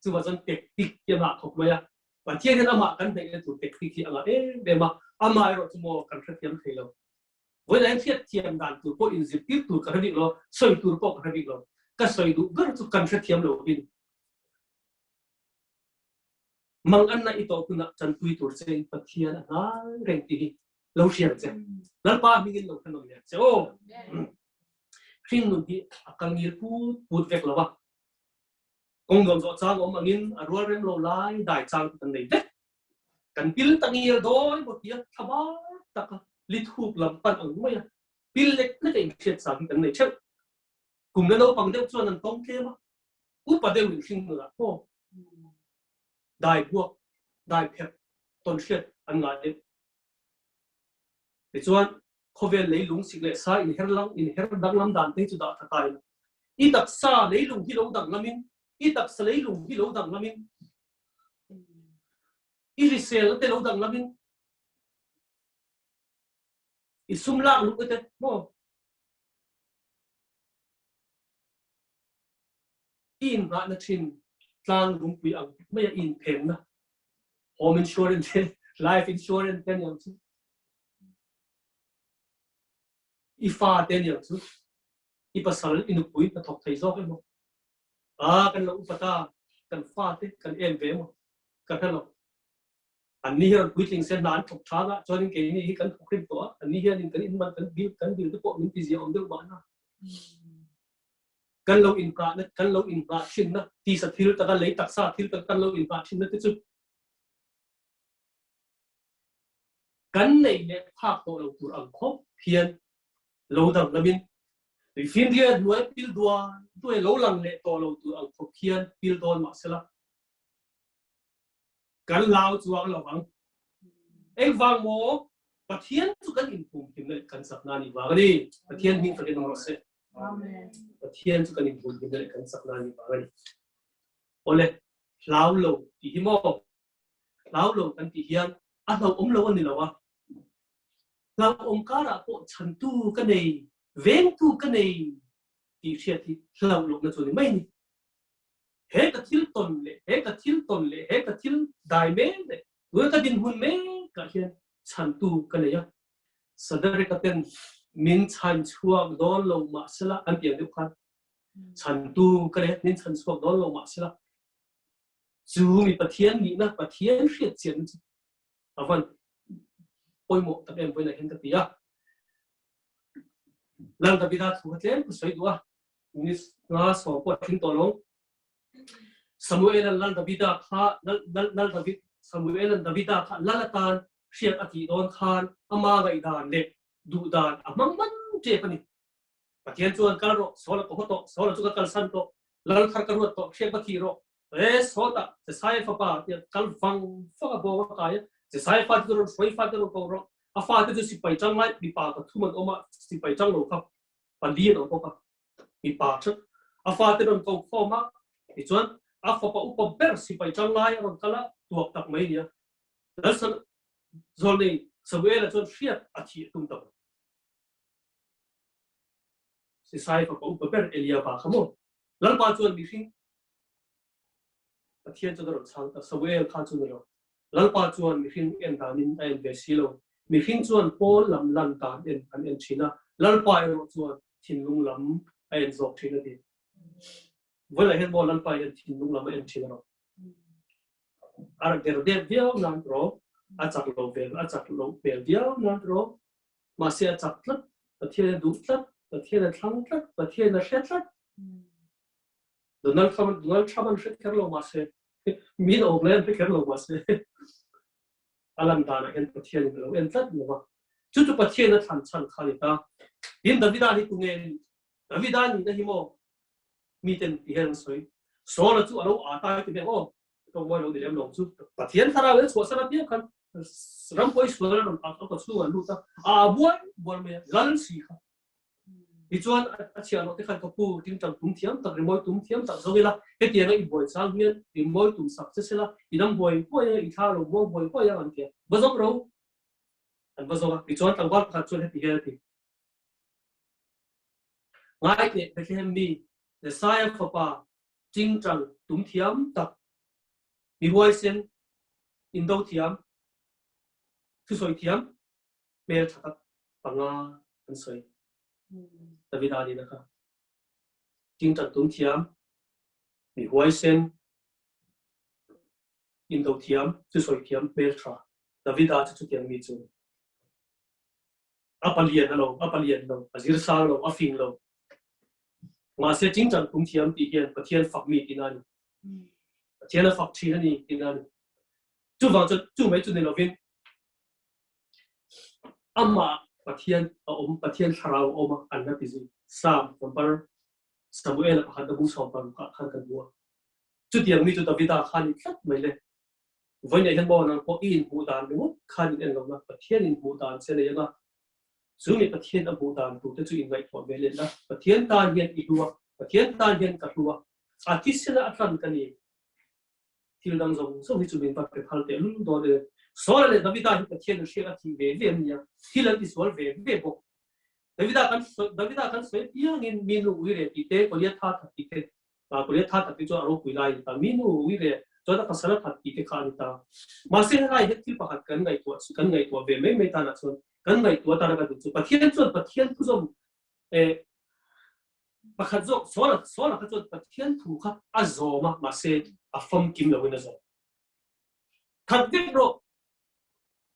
chuvah chuan tactic hi a ngah khawp mai a Pathian hian amah kan hnaihna tur tactic hi a ngah em em a amah erawh chu maw kan hrethiam thei lo vawiin ah hian hriatthiam dan tur pawh inzirtir tur ka hre bik lo sawi tur pawh ka hre bik lo ka sawi duh ber chu kan hrethiam lo hin mang an na i tawh hunah tanpui tur che in Pathian a hnai reng tih hi lo hriat che Lalpa hmingin lo hre nawn leh che aw hring nun hi a kal ngil put put vek lo a kawng nuam zawh chang awm angin a rual rem lo lai dai chang kan nei vek kan pil ta ngil dawi maw tia thlaba taka lithup lam pan ang mai a pil lek lek a inhriat chang hi kan nei theuh kum la naupang deuh chuan an tawng tlem a upa deuh in hring nunah pawh dai buak dai phek tawn hriat an ngai deuh Tichuan, khawvel leilung sik leh sa inher lang inher danglam dan te hi chu dah tha ta ila. I taksa leilung hi lo danglamin, i taksa leilung hi lo danglamin, i hriselna te lo danglamin, i sum lak luh te maw? I inngahna thin tlang lungpui ang maia i inphenna home insurance te life insurance te aniang chu. I fa te aniang chu i pasal i nupui hnathawk thei zawk emaw, a kan lo upa ta, kan fa te kan en ve emaw ka hre lo. Anni hian puitling se hna an thawk tha a, chuanin keini hi kan thawk hrim tawh a, anni hianin kan inman kan bill kan bill te pawh min ti ziah awm deuh mahna. Kan lo inngahna kan lo inngah thinna tisa thil taka lei taksa thil taka kan lo inngah thinna te chu kan neih leh phak tawh lo tur ang khawp hian lo danglamin tuifinriat hnuai pil duai duai lo lang leh tawh lo tur ang khawp hian pil dawn mah sela kan lau chuang lo vang. Engvang maw? Pathian chu kan inpumhimna leh kan chakna a nih vang a ni. Pathian hming fakin awm rawh se. Pathian chu kan inpumhimna leh kan chakna a nih vang a ni. Awle, hlau lo tih hi maw? Hlau lo kan tih hian a hlauhawm lo a ni lo a, hlauhawm karah pawh chhantu ka nei, vengtu ka nei tih hriat hi hlauh lohna chu a ni mai a ni. He ka thil tawn leh he ka thil tawn leh he ka thil dai mek leh tuna ka dinhmun mekah hian chhantu ka nei a, Sadareka ten min chhan chhuak dawn lo mahsela an ti ang deuh khan chhantu ka nei a, min chhan chhuak dawn lo mahsela Chu mi Pathian nihna, Pathian hriat chianna chu a van pawimawh tak em vawiinah hian ka ti a. Lal Davida thu kha tlem ka sawi duh a, minutes nga sawm pawh a tling tawh lo. Samuel-a'n Lal Davida kha Lal Lal Lal David Samuel-a'n Davida kha Lal atan hriat a tih dawn khan ama ngaihdan leh duhdan a hmang man tep a ni. Pathian chuan kal rawh, Saul a ka haw tawh, Saul a chu ka kalsan tawh, lal thar ka ruat tawh, hriat va thih rawh. E, Sawtah, Jesaiah fapa tia kal vang vang a bawng a kai a, Jesaiah fate chu rawn hruai fate rawn ko rawh. A fate chu sipai chang lai mipa pathum an awm a, sipai chang lo kha pali an awm bawk a, mipa that. A fate rawn ko khawm a, tichuan a fapa upa ber sipai chang lai a rawn kal a, tuak tak mai a ni a. Lal Zawlnei Samuela chuan hriat a thih a tum ta mai. Sisai fapa upa ber Eliaba kha maw? Lalpa chuan mihring Pathian chuan a rawn chhang ta, Samuel kha chu ni lo. Lalpa chuan mihring en danin a en ve si lo. Mihring chuan pawl lam lan dan en an en thin a, Lalpa erawh chuan thinlung lam a en zawk thin a ti. Vawilah hian maw Lalpa hian thinlung lam a en thin a rawh. A der dep viau nan rawh, a chak lo vel, a chak lo hmel viau nan rawh, Mahse a chak tlat, Pathian a duh tlat, Pathian a thlang tlat, Pathian a hre tlat. Donald Trump, Donald Trump an hre kher lo mahse, min awm lai an hre kher lo mahse, a lan danah hian Pathian in a lo en tlat lo va. Chu chu Pathian a thlan chhan kha a ni ta. Tin Davida hi tunge a nih? Davida nihna hi maw miten ti hian an sawi. Saul-a chu a lo â ta ti hmel aw, Tawngmai lo ni lem lo chu Pathian thlarau in a chhuahsan apiang khan ram pawi sual a rawn a ka chhung an lut a, a buai bual mai a, lal si kha. Tichuan a chhiah loh te khan ka pu tingtang tum thiam tak, rimawi tum thiam tak zawng ila, hetianga i buai chang hian rimawi tum sak che sela, i dam huai huai anga i thla lo muang huai huai ang an ti a, va zawng ro an va zawng a. Tichuan tlangval pakhat chuan heti hian a ti, Ngai teh Bethlehem mi Jesaia fapa Tingtang tum thiam tak, mi huaisen, indo thiam, thusawi thiam, hmel tha tak panga an sawi. Davida nih na kha. Tingtang tum thiam, mi huaisen, indo thiam, thusawi thiam, hmel tha. Davida chu chutiang mi chu. A palian a lo, a palian lo, a zir sang lo, a fing lo. Mahse tingtang tum thiam tih hian Pathian fak mi tihna a ni. Pathian a fak thin a ni tihna a ni. Chuvang chuan chu mai chu ni lovin amah Pathian a awm, Pathian thlarau a awm a, an la ti zui. Psalm number Samuel a pakhat a bung sawm paruk ah khan kan hmu a. Chutiang mi chu Davida kha a ni tlat mai le. Vawiinah hian maw nang pawh i inhmuh dan ringawt khan in en lo na, Pathian inhmuh dan che nei anga, chu mi Pathian a hmuh dan tur te chu in ngaihtuah ve leh la, Pathian tan hian i hlu a, Pathian tan hian ka hlu a, a thisena a tlan ka ni. Thil dang zawng zawng hi chu min va pe phal teh lul dawn e. Saula leh Davida hi Pathian an hriat a thih ve ve an nia, thil an tisual ve ve bawk. Davida kan Davida kan sawi apiangin mi nu uire tih te, Goliatha that tih te, Korea tha tak te chu a ropui lai a ni ta. Mi nu ui leh chuan a pasal a that tih te kha a ni ta. Mahse helai hian thil pakhat kan ngaihtuah kan ngaihtuah ve mai mai tanah chuan Kan ngaihtuah atana kan duh chu Pathian chuan Pathian thu zawm eh pakhat zawk Saula Saula kha chuan Pathian thu kha a zawm a mahse a famkim loin a zawm. That vek rawh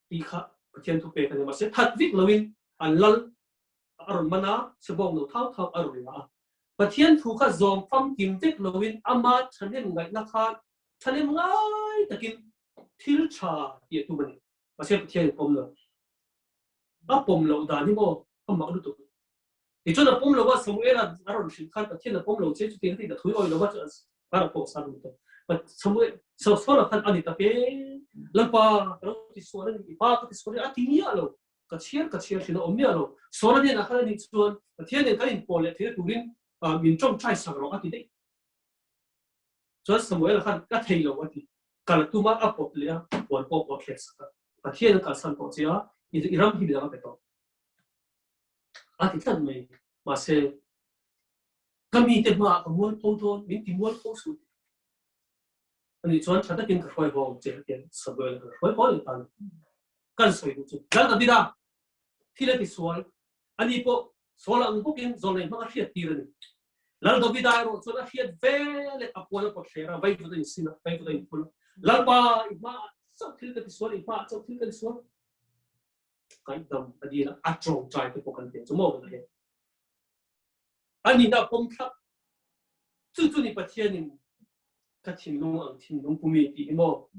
tih kha Pathian thu pek a ni mahse that vek loin an lal a rawn man a, sebawng lo thau thau a rawn la a. Pathian thu kha zawm famkim vek loin ama thahnem ngaihna khan thahnem ngai takin thil tha tih a tum a ni. Mahse Pathian in pawm lo. A pawm loh dan hi maw a mak lutuk. Tichuan a pawm lo a, Samuela a rawn hrilh khan Pathian a pawm lo che chutiang tiin a thui awi lo va, chuan a rawn pawh san lutuk. Samuel Saula khan a ni tak e, Lalpa ka lo ti sual a ni, i pa ka ti sual a ni, a ti miah lo. Ka chhiar ka chhiar thin a awm miah lo. Saula hnenah khan a nih chuan Pathian nen kan inpawh leh theihna turin min tawngtai sak rawh a ti daih. Chuan Samuel khan ka thei lo a ti. Kal tuma a pawt leh a, puan pawh a pawt thlek sak a. Pathian a kalsan tawh che a, i ram hi midang a pe tawh. A ti tlat mai. Mahse, ka mite hmaah ka mualpho dawn, min ti mualpho suh tih. Ani chuan tha takin ka hruai haw ang che a ti a, Samuel khan a hruai haw leh ta a ni. Kan sawi duh chu, Lal Davida, thil a ti sual, Ani pawh Saul ang bawkin zawlnei hmang a hriat tir a ni. Lal Davida erawh chuan a hriat ve leh a puan a pawt hler a, vaivut a insin a, vaivut a inphul a. Lalpa, i hmaah chauh thil ka tisual, i hmaah chauh thil ka tisual. Kaihdam a dil a, a tawngtai te pawh kan ti ang chu maw kan ti. A nihna a pawm thlap. Chu chu ni Pathianin ka thinlung ang thinlung pumi tih hi maw.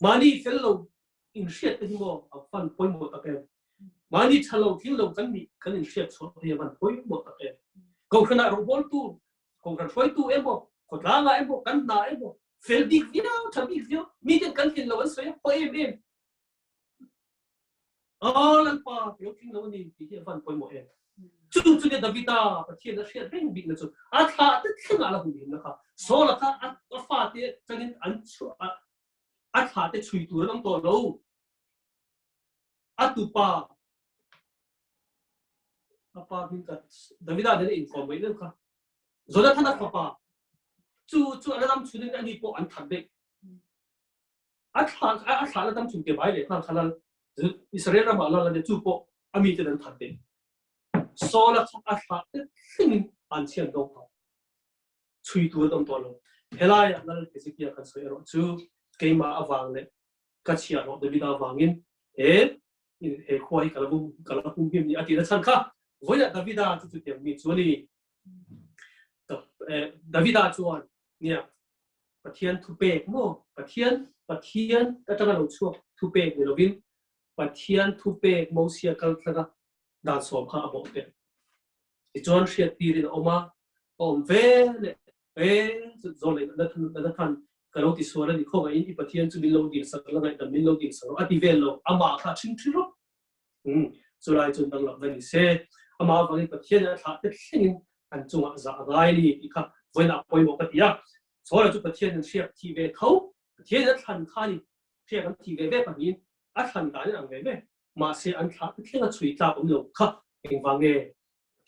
Mahni fel lo inhriat te hi maw a van pawimawh tak em. Mahni tha lo tling lo kan nih kan inhriat chhuah te hi a van pawimawh tak em. Kohhranah rawngbawltu, kohhran hruaitu emaw, khawtlangah emaw, kan hna emaw, fel bik viau, tha bik viau, miten kan tlin lo an sawi a, haw em em. Aw Lalpa, ka lo tling lo a ni tih hi a van pawimawh em. Chu chu nia Davida Pathian a hriat reng bikna chu a thlah te thlengah a la humhimna kha. Saula kha a fate changin an chhuah a thla te chhui tur an awm tawh lo. A tupa a pa hming ka Davida nen a inkawm mai deuh kha. Jonathan a fapa chu chu a la dam chhunin ani pawh an that daih. A thla a thla la dam chhun te bai leh nghal kha lal Israel ramah lal ania chu pawh a mi ten an that daih. Saul a a thla te thlengin an chhiat dawng tawh. Chhui tur an awm tawh lo. Helaiah Lal Hezekia kan sawi erawh chu keimah avang leh ka chhiahhlawh Davida avangin he he khua hi ka la ka la hum him ni a tihna chhan kha vawiah Davida chu chutiang mi chu a ni. Davida chuan nia Pathian thupek maw Pathian Pathian atanga lo chhuak thupek ni lovin Pathian thupek Mosia kal thlanga dan sawm kha a bawh teh. Tichuan hriattirin a awm a, a awm ve leh e zawl leh Nathan ka lo ti sual a ni khawngaihin i Pathian chu min lo dil sak la ngaihdam min lo dil sak rawh a ti vel lo, amah kha a ṭhing ṭhi rawp. Chulai chuan danglam na ni se, amah avangin Pathian a thlah te thlengin an chungah zah a ngai a ni tih kha vawiinah pawimawh ka ti a. Chhawla chu Pathian an hriak thih ve tho, Pathian a thlan kha a ni, hriak an thih ve ve pahnihin a thlan dan in ang ve ve. Mahse an thlah te thlenga chhui tlak awm lo kha engvang nge?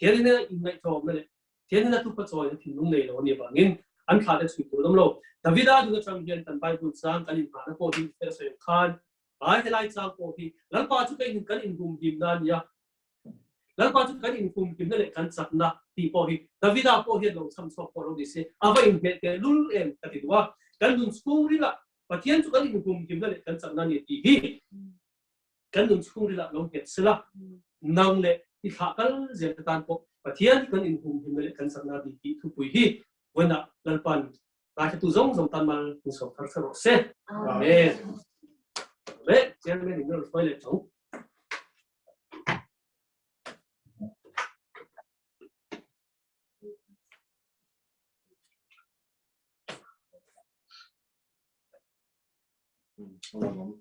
Thianina inngaihtlawmna leh Thianina thupa chawina thinlung nei lo a nih avangin an thlah te chhui tur an awm lo. Davida dun atang hian kan Bible chang kan inhahna pawh hi fel sawi ang khan ai helai chang pawh hi Lalpa chu ka in kan inhumhimna a ni a, Lalpa chu kan inhumhimna leh kan chakna tih pawh hi Davida pawh hian lo chham chhuak pawh lo ni se a va inhmeh teh lul em ka ti duh a. Kan nun chhungrilah Pathian chu kan inhumhimna leh kan chakna a ni tih hi kan nun chhungrilah lo nghet sela, nang leh i thlah kal zel te tan pawh Pathian hi kan inhumhimna leh kan chakna a ni tih thupui hi vawiinah Lalpa'n ngaithlatu zawng zawng tan mal min sawm thar kher rawh se. Amen. Leh Chairman in rawn hruai leh tho.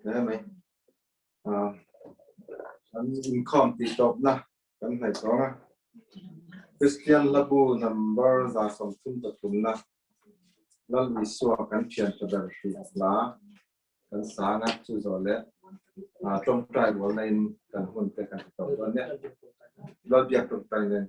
Hle mai. Kan inkhawm tih tawpna kan hnaih tawng a. Kristian Hlabu number 133na Lal Isua kan thian tha ber hrih hla kan sang a, chu zawh leh tawngtai rualna in kan hun te kan ti tawp dawn nia. Lal biak tawngtai nen.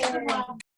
Amen.